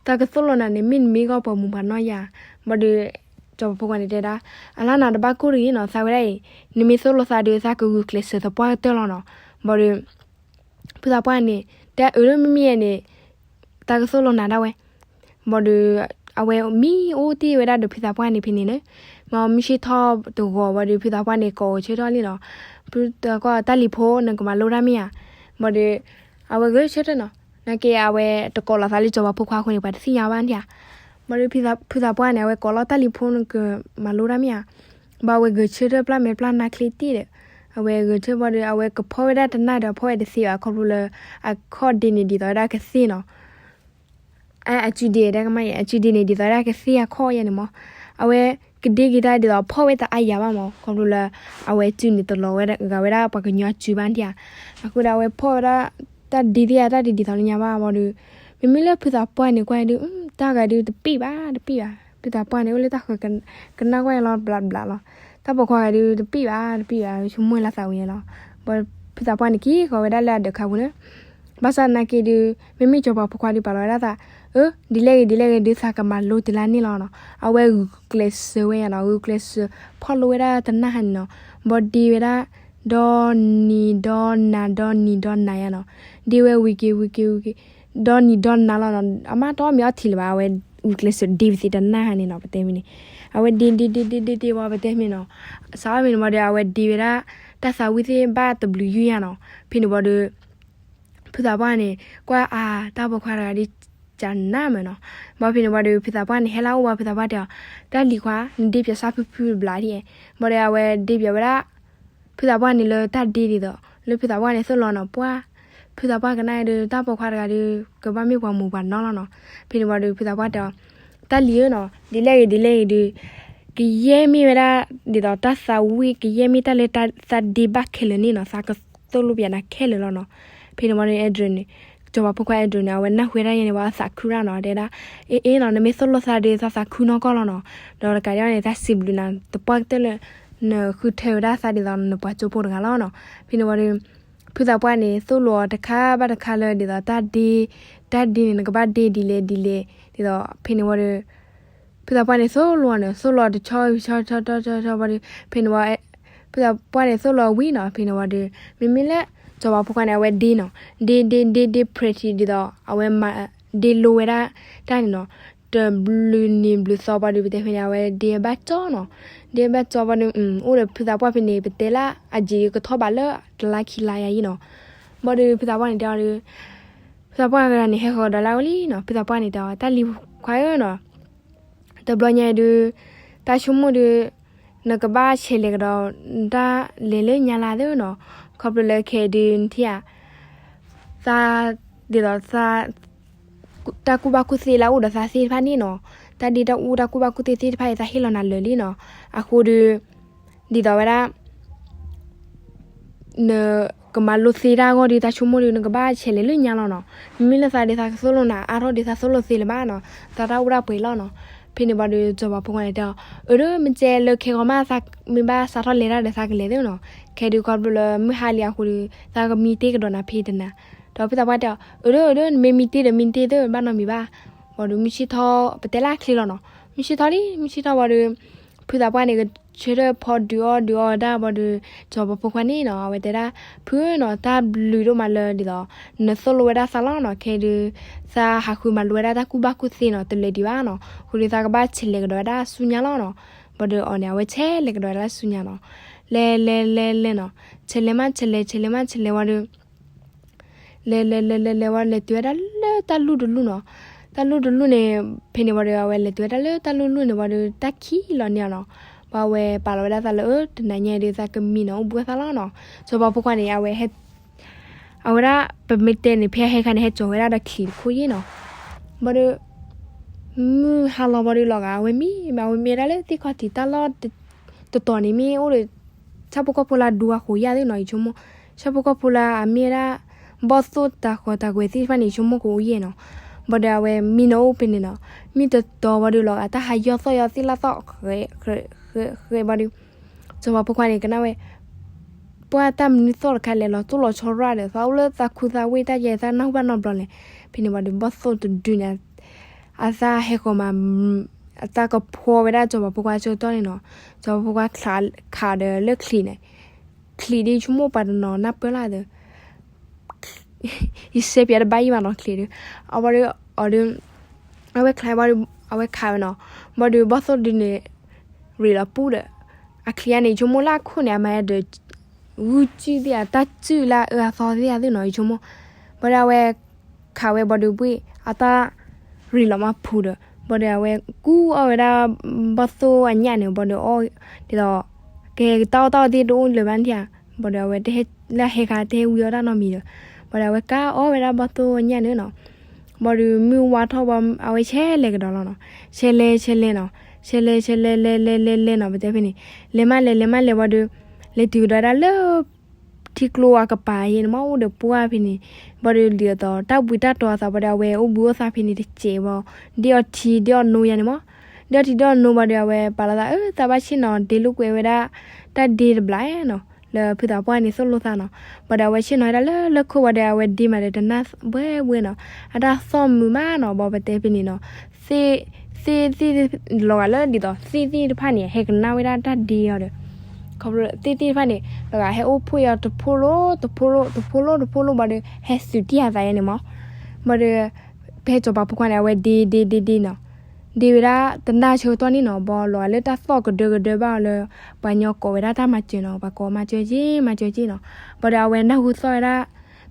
သးကသိၣ်လိနၤန့ၣ် မ့ၢ်နမ့ၢ်ဂီၢ်ပှၤမုၢ်ပှၤနီၢ်ယါ. ဘၣ်ဒီး စီၤပၤဖိခွါန့ၣ်တဲဒၣ်, အလါနၤတဘၣ်ကိၢ်တဂ့ၤနီၤ, သးဝဲဒၣ်အံၤ နမ့ၢ်သိၣ်လိသးဒီး သးကဂုာ်ကျဲးစၢးသပှၢ်ကတၢၢ်လီၤနီၤ. ဘၣ်ဒီး ဖုသးပှၢ်န့ၣ် တဲအၢလၢမ့မ့ၢ်ယဲန့ၣ် တၢ်ကသိၣ်လိနၤဒၣ်ဝဲ. ဘၣ်ဒီး အဝဲမံအိၣ်တ့ၢ်ဝဲဒၣ်ဒီးဖုသးပှၢ်န့ၣ်ဖဲန့ၣ်န့ၣ်, မ့ၢ်မုၢ်ဆ့ၣ်ထီၣ်တဂီၤဝံၤဒီး ဖုသးပှၢ်န့ၣ် ကိးဆၢထီၣ်လံနီၤ, ဖုသးပှၢ်တၢ်လံၤဖိ နကမၤလိတၢ်မ့ၢ်ဧါ. ဘၣ်ဒီး အဝဲဂဲၤဆၢထၢၣ်နီၤ, နာ်က့အဝဲတကိးလီၤသးလၢစီၤပၤဖိခွါအဃိန့ၣ် ပှၤတသ့ၣ်ညါဘၣ်ဒံးဧါ. ဘၣ်ဒီးဖုသးပှၢ်န့ၣ် အဝဲကိးလီၤတၢ်လံၤဖိန့ၣ်ကမၤလိတၢ်မ့ၢ်ဧါ, ဘၣ်အဝဲဂဲၤဆၢထၢၣ်ပျၢ်မဲာ်ပျၢ်နါချ့တ့ၢ်ဒီး, အဝဲဂဲၤဆၢထၢၣ်ဘၣ်ဒီး အဝဲကဖီၣ်ဝဲဒၣ်တနၢ်ဒီး ဖီၣ်ဝဲတသ့ဘၣ် ခီဖျိလၢ အခီၣ်ဒ့န့ၣ်ဒ်သိးဝဲဒၣ်ကသ့ၣ်နီၤ အစုဒ့တကမၣ်အံၤ အစုဒ့န့ၣ် ဒ်သိးဝဲဒၣ်ကသ့ၣ်အခီၣ်ယဲန့ၣ်မး, အဝဲကဒ့က့ၤတၢ်ဒ်သိးဖီၣ်ဝဲတအါယၤဘၣ်မး ခီဖျိလၢ အဝဲစုန့ၣ်တလီၤဝဲဂၤဝဲဒၣ်ပှၤကညီစုဘၣ်ဒံးဧါ, အဃိဒီးအဝဲဖီၣ်ဝဲဒၣ် တၢ်ဒ့သ့ၣ်ဧါ တၢ်ဒ့ဒ်သိးလၢညါဘၣ်ဘၣ်ဒီး, မ့မ့ၢ်လၢဖုသးပှၢ်န့ၣ်ကွၢ်ဒုး တၢ်ဂၤဒုးတပ့ၢ်ဘၣ် တပ့ၢ်ဘၣ်, ဖုသးပှၢ်န့ၣ် အိၣ်လၢတၢ်ဃၢၤကနၣ်ကွၢ်လီၤဘျးဘျးလီၤ, တၢ်ပိာ်ခွါဂၤဒုးတပ့ၢ်ဘၣ် တပ့ၢ်ဘၣ် ဆိကမိၣ်လၢသးဝံၤလီၤ, ဘၣ်ဖုသးပှၢ်န့ၣ်က့ၤဃီၤဝဲဒၣ်လၢအဒၢးခါပူၤန့ၣ် ဘၣ်ဆၣ်သနာ်က့ဒုး မ့မ့ၢ်စီၤပၤဖိခွါဒုးပာ်လီၤဝဲဒၣ်သး, အၢ ဒ်လဲၣ်ဂ့ၤဒ်လဲၣ်ဂ့ၤဒုး သးကမၤလိတုၤလၢန့ၣ်လီၤနီၤ, အဝဲဂုာ်ကျဲးစၢးဝဲယါနီၤ ဂုာ်ကျဲးစၢး ဖီၣ်လိဝဲဒၣ်တနၢ်ဟါန့ၣ်နီၤ, ဘၣ်ဒ့ဝဲဒၣ် ဒီနံၤဒီနၤ ဒီနံၤဒီနၤယါနီၤ, ဒ့ဝဲဝံၤက့ၤဝံၤက့ၤဝံၤက့ၤ ဒီနံၤဒီနၤလီၤနီၤ, အမါတမ့ၢ်အီထံးလၢၤဘၣ် အဝဲဂုာ်ကျဲးစၢးဒ့ဝံၤသ့တနၢ်ဟါန့ၣ်နီၤ ပတဲမ့ၢ်န့ၣ်, အဝဲဒ့ဒ့ဒ့ဒ့ဒ့ဒ့ဝံၤ ပတဲမ့ၢ်နီၤ, စးထီၣ်ဖဲန့ၣ်ဝံၤဒီး အဝဲဒ့ဝဲဒၣ် တၢ်သးဝံၣ်သ့ၣ်ဘၣ်တဘျုးယုၢ်ယါနီၤ, ဖဲန့ၣ်ဝံၤဒီး ဖုသးပှၢ်န့ၣ် ကွၢ်အါ တၢ်ပိာ်ခွါတဂၤဒ်ကနၣ်မ့ၢ်နီၤ, ဘၣ်ဖဲန့ၣ်ဝံၤဒီး ဖုသးပှၢ်န့ၣ် ဟဲလၢအအိၣ်ဘၣ် ဖုသးပှၢ်တဲအီၤ, တၢ်လံၤခွါ နဒ့ပၠးစၢ်ဖုဖုတဘျီဒ်, ဘၣ်ဒီးအဝဲဒ့ပၠးဝဲဒၣ် ဖုသးပှၢ်န့ၣ်လၢတၢ်ဒ့ဒ်သိး လၢဖုသးပှၢ်န့ၣ်သိၣ်လိနီၤ ပှၢ်, ဖုသးပှၢ်ကနၣ်ဒုး တၢ်ပိာ်ခွါတဂၤဒုး ကဘၣ်မ့ၢ်ပှၤမူးပှၤနီၢ်လီၤနီၤ, ဖဲန့ၣ်ဝံၤဒီး ဖုသးပှၢ်တဲအီၤ, တၢ်လံၤဧၢနီၤ ဒ်လဲၣ်ဂ့ၤဒ်လဲၣ်ဂ့ၤဒုး ကယဲၢ်မ့ၢ်ဝဲဒၣ် ဒ်သိးတၢ်သးဝံၣ် ကယဲၢ်မ့ၢ်တၢ်လၢသးဒ့ဘၣ်ခဲလၢာ်န့ၣ်နီၤ သးကသိၣ်လိပၠးနၤခဲလၢာ်လီၤနီၤ, ဖဲန့ၣ်ဝံၤဒီး အဲၣ်ဒြဲးန့ၣ် စီၤပၤဖိခွါအဲၣ်ဒြဲးန့ၣ် အဝဲနၢ်ဟူဝဲဒၣ်ယဲန့ၣ် ဝံၤအသးခုရၣ်နီၤ တဲဒၣ်, အ့အ့နီၤ နမ့ၢ်သိၣ်လိသးဒုး သးသးခုနီၢ်ကီၢ်လီၤနီၤ, ဒီးတကးဒံးန့ၣ် သးစံးဘျုးနၤ တပှၢ်ကတၢၢ်လၢ နဃုထၢဝဲဒၣ်သးဒ်သိးနပှၤကၠိဖိတဂၤလီၤနီၤ, ဖဲန့ၣ်ဝံၤဒီး ဖုသးပှၢ်န့ၣ် သိၣ်လိအီၤတခါဘၣ်တခါလၢဒ်သိးတၢ်ဒ့, တၢ်ဒ့န့ၣ် နကဘၣ်ဒ့ဒ်လဲၣ်ဒ်လဲၣ်, ဒ်သိးဖဲန့ၣ်ဝံၤဒီး ဖုသးပှၢ်န့ၣ်သိၣ်လိအီၤန့ၣ် သိၣ်လိအီၤတဆီဆီဆီဆီဆီဘၣ်ဒီး ဖဲန့ၣ်ဝံၤ ဖုသးပှၢ်န့ၣ်သိၣ်လိအီၤဝံၤနီၤ ဖဲန့ၣ်ဝံၤဒီး မ့မ့ၢ်လၢ စီၤပၤဖိခွါန့ၣ် အဝဲဒ့နီၤ ဒ့ဒ့ဒ့ဒ့ practice ဒ်သိး အဝဲမၤဒ့လိဝဲဒၣ်တၢ်န့ၣ်နီၤ တဘျုးနံၤဘျုးသီဘၣ်ဒီး ပတဲဖဲန့ၣ် အဝဲဒ့ဘၣ်ကၠီနီၤ ဒ့ဘၣ်ကၠီဘၣ်ဒီး အိၣ်ဒီးဖုသးပှၢ်ဖဲန့ၣ် ပတဲလၢအယံၤကထီၣ်ဘးလၢတလါခံလါယါအံၤနီၤ ဘၣ်ဒီးဖုသးပှၢ်န့ၣ်တဲအီၤဒီး ဖုသးပှၢ်တဂၤန့ၣ် ဟဲဃီၤဒီးလၢအဝဲလံနီၤ ဖုသးပှၢ်န့ၣ်တဲအီၤ တၢ်လံၤခွါဧၢနီၤ တဘျီညါအံၤဒုး တၢ်ဆိကမိၣ်ဒုး နကဘၣ်ဆဲးလဲၤကဒီး တၢ်လဲၤလၢညါလၢသ့နီၤ ခီဖျိလၢခဲအံၤဒုး နထံၣ်ဧါ သး ဒ်သိးသး တၢ်ကူၣ်ဘၣ်ကူၣ်သ့လၢအအိၣ်ဒီးသးသ့ၣ်တဖၣ်န့ၣ်နီၤ တၢ်ဒ့တၢ်အူတၢ်ကူၣ်ဘၣ်ကူၣ်သ့သ့ၣ်တဖၣ်အံၤ သးဟ့ၣ်လီၤနၤလၢာ်လံနီၤ အဃိဒီး ဒ်သိးဝဲဒၣ် နကမၤလိသ့တၢ်အဂီၢ်ဒီး တၢ်ဆိကမိၣ်ဒီး နကဘၣ်ဆဲးလဲၤလၢညါလီၤနီၤ. မ့မ့ၢ်လၢသးဒီး သးကသိၣ်လိနၤအါထီၣ်ဒီး သးသိၣ်လိသ့လၢၤဘၣ်နီၤ. သးတၢ်အိၣ်ဒၣ်ပှဲၤလီၤနီၤ. ဖဲန့ၣ်ဝံၤဒီး စီၤပၤဖိခွါန့ၣ်တဲအီၤ, အၢ ဒီးမ့ၢ်ကဲလၢခဲဂီၤမး သးမ့ၢ်ဘၣ်စးထီၣ်လဲၤတၢ်ဒီး သးကလဲၤသ့နီၤ. ခဲဒုးခီဖျိလၢမုၢ်ဟါလံအဃိဒီး သးကမံတ့ၢ်ကဒီးနၤဖဲတနၤ. ဒီးဖုသးပှၢ်တဲအီၤ, အၢ ဒီး အၢ ဒီး နမ့ၢ်မံတ့ၢ်ဒီးမံတ့ၢ်သ့ ဘၣ်နီတမံၤဘၣ်. ဝံၤဒီးမုၢ်ဆ့ၣ်ထီၣ် ပတဲလၢအချ့လီၤနီၤ. မုၢ်ဆ့ၣ်ထီၣ်လံ မုၢ်ဆ့ၣ်ထီၣ်ဝံၤဒီး ဖုသးပှၢ်န့ၣ်ကဆၢထၢၣ်ဖီဒုးအီၣ်ဒုးအီဝဲဒၣ်ဝံၤဒီး စီၤပၤဖိခွါန့ၣ်နီၤ အဝဲတဲဒၣ်, ဖုနီၤ တၢ်ဘျုးဒိၣ်မးလၢဒ်သိး နသိၣ်လိဝဲဒၣ်သးလီၤနီၤ. ခဲဒုး သးဟးဃုမၤလိဝဲဒၣ်တၢ်ကူၣ်ဘၣ်ကူၣ်သ့နီၤ တလၢာ်ဒံးဘၣ်နီၤ. အဃိဒီးသးကဘၣ်ဆဲးလဲၤကဒီးဝဲဒၣ်ဆူညါလီၤနီၤ. ဝံၤဒီးအီၤန့ၣ် အဝဲဆဲးလဲၤကဒီးဝဲဒၣ်ဆူညါနီၤ. လဲၤလဲၤလဲၤလဲၤနီၤ ဆဲးလဲၤမးဆဲးလဲၤ ဆဲးလဲၤမးဆဲးလဲၤဝံၤဒီး လဲၤလဲၤလဲၤလဲၤလဲၤဝံၤ လဲၤတုၤဝဲဒၣ်လၢတၢ်လူၢ်တလူၢ်နီၤ. တၢ်လူၢ်တလူၢ်န့ၣ် ဖဲန့ၣ်ဝံၤဒီး အဝဲလဲၤတုၤဝဲဒၣ်လၢတၢ်လူၢ်လူၢ်န့ၣ်ဝံၤဒီး တၢ်ခံးလီၤန့ၢ်အီၤနီၤ. ဝံၤအဝဲပာ်လီၤဝဲဒၣ်သးလၢ အၢ တနၤညါဒီး သးကမံနီၤ အိၣ်ဘှံးသးလီၤနီၤ. စီၤပၤဖိခွါန့ၣ် အဝဲ အဝဲဒၣ် ပမ့ၢ်တဲန့ၣ် ဖဲအဟဲခါန့ၣ် ဟဲစိာ်ဝဲဒၣ်ဒီးချံးတခိၣ်ယဲၢ်နီၤ. ဘၣ်ဒီး မုၢ်ဟါလီၤဘၣ်ဒီးလီၤဂာ် အဝဲမံဘၣ် အဝဲမ့ၢ်ဝဲဒၣ်လၢသ့ၣ်ခီၣ်ထံးတၢ်လီၢ်တတီၤန့ၣ် မ့ၢ်အိၣ်ဒီး ဆၣ်ဖိကီၢ်ဖိလၢအဒူအဃိးယၢ်သ့နီၤ ယဆိကမိၣ်. ဆၣ်ဖိကီၢ်ဖိလၢအမ့ၢ်ဝဲဒၣ် ဘီၣ်သိၣ်တၢ်ဃီတၢ်ကွဲးသ့ၣ်တဖၣ်န့ၣ် ယဆိကမိၣ်ကအိၣ်ယဲၢ်နီၤ. ဘၣ်ဒီးအဝဲမံနီၤအိၣ်ဖဲန့ၣ်နီၤ. မံတတီၤဘၣ်ဒီးလီၤဂာ် တၢ်ဟးယီၢ်သီၣ်ယီၢ်သ့ၣ်လၢသီၣ် ဃဲးဃဲးဃဲးဘၣ်ဒီး စီၤပၤဖိခွါန့ၣ် ကနၣ်ဝဲ ပှၢ်တၢ်မနုၤသီၣ်တခါလဲၣ် လီၤတိၢ်လီၤဆီရၣ်ဒီး သးအိၣ်လၢသးခူသးဝ့ၢ်တၢ်ယဲ သးနၢ်ဟူဘၣ်နီတဘျီလဲၣ်. ဖဲန့ၣ်ဝံၤဒီး ဘီၣ်သိၣ်တဒုန့ၣ် အသးဟဲဃီၤမး အသးကဖှီဝဲဒၣ်စီၤပၤဖိခွါဆၢကတီၢ်န့ၣ်နီၤ. စီၤပၤဖိခွါခးဒီးလၢချံးန့ၣ် ချံးဒ်ဆိကမိၣ်ပှၤတနီၤနၢ်ပၢၢ်လၢ်ဒီး ယစဲးပၠးတဘၣ်ယံၣ်ဘၣ်နီၤ ချံးဒီး အဝဲဒီး အီၤဒီး အဝဲခးဝံၤဒီး အဝဲခးဝဲနီၤ. ဘၣ်ဒီးဘီၣ်သိၣ်ဒုန့ၣ် ရ့းလီၤပူၤဒီး အချံးအါန့ၣ် ယဆိကမိၣ်လၢအခိၣ်န့ၣ် အမၤဒီး ဂုၢ်စုၣ်သ့ၣ်ဧါ တၢ်စုၣ်လၢအအၢအသီသ့ၣ်ဧါသ့ၣ်နီၤ ယဆိကမိၣ်. ဘၣ်ဒီးအဝဲ ခးဝဲဘၣ်ဒီးဘှ့ၣ် အတၢ်ရ့းလီၤမးဖုးဒီး ဘၣ်ဒီးအဝဲကူအီၣ်ဝဲဒၣ် ဘီၣ်သိၣ်အညၣ်န့ၣ် ဘၣ်ဒီးအီၣ် ဒ်သိး ကဲကတၢ်အီၣ်တၢ်အီသ့ၣ်တအိၣ်လၢၤဘၣ်နထံၣ်ဧါ, ဘၣ်ဒီးအဝဲတဟဲ လၢဟဲခါတဟဲဝံအီၣ်တၢ်နီတမံၤဒီး ဘၣ်ဒီးအဝဲကအီၣ်ဝဲဒၣ်ဘီၣ်သိၣ်အညၣ်န့ၣ်နီၤ. ဘၣ်ဒီးမုၢ်ဝါထီၣ်ဘၣ် အဝဲဆဲးလဲၤကဒီးလီၤနီၤ. ဆဲးလဲၤ ဆဲးလဲၤနီၤ. ဆဲးလဲၤ ဆဲးလဲၤ လဲၤလဲၤ လဲၤလဲၤနီၤ ပတဲဖဲန့ၣ် လဲၤမးလဲၤ လဲၤမးလဲၤဘၣ်ဒီး လဲၤတုၤကဒီးဒၣ်လၢ ထံကျိအကပၤအံၤန့ၣ်မး အိၣ်ဒီးပှၢ်ဖဲန့ၣ်, ဘၣ်ဒီးဒ်သိးတၢ်ဘှံးတၢ်တီၤအသး ဘၣ်ဒီးအဝဲအိၣ်ဘှံးအိၣ်သါဖဲန့ၣ်တစဲးဘၣ်, ဒ့အီထံဒ့အီနိယါန့ၣ်မး, ဒ့အီထံဒ့အီနိဘၣ်ဒီး အဝဲပာ်လီၤသး အၢ သးဘၣ်ဆ့ၣ်နီၤဒ့လိာ်ကွဲဝဲဒၣ် တၢ်ဒ့တဘျီနီၤ လၢဖုသးပှၢ်န့ၣ်သိၣ်လိသးနီၤ. ဘၣ်ဒီးအဝဲဆ့ၣ်နီၤဝဲဒၣ်လၢလၢခိၣ်ဘၣ်ဒီး အဝဲဒ့မးဒီးတနၢ်ဘှဲဘှဲနီၤ, အတၢ်သီၣ်မုာ်မးနီၤ. ဘၣ်ပတဲဖဲန့ၣ်နီၤ သ့ၣ်သ့ၣ်သ့ၣ်လီၤဂာ်လၢဒ်သိး သ့ၣ်သ့ၣ်တဖၣ်န့ၣ် ဟဲကနၣ်ဝဲဒၣ်တၢ်ဒ့အီၤဒီး ခီဖျိသ့ၣ်သ့ၣ်တဖၣ်န့ၣ် လီၤဂာ်ဟဲအိၣ်ဖှိၣ်အီၤတဖိလိၤ တဖိလိၤ တဖိလိၤ တဖိလိၤဘၣ်ဒီး ဟဲသုးတံၢ်အသးယါန့ၣ်မး. ဘၣ်ဒီး ဖဲစီၤပၤဖိခွါန့ၣ် အဝဲဒ့ဒ့ဒ့ဒ့နီၤ, ဒ့ဝဲဒၣ်တနၢ်ဆၢကတီၢ်န့ၣ်နီၤ ဘၣ်လီၤဂာ်လၢတၢ်သီၣ်ကဒၢကဒၢဘၣ်အီၤလၢ ပှၤကညီကိးဝဲဒၣ်တၢ်မၤစၢၤနီၤ, ပှၤကိးမၤစၢၤက့ မၤစၢၤက့နီၤ. ဘၣ်ဒီးအဝဲနၢ်ဟူသီၣ်ဝဲဒၣ်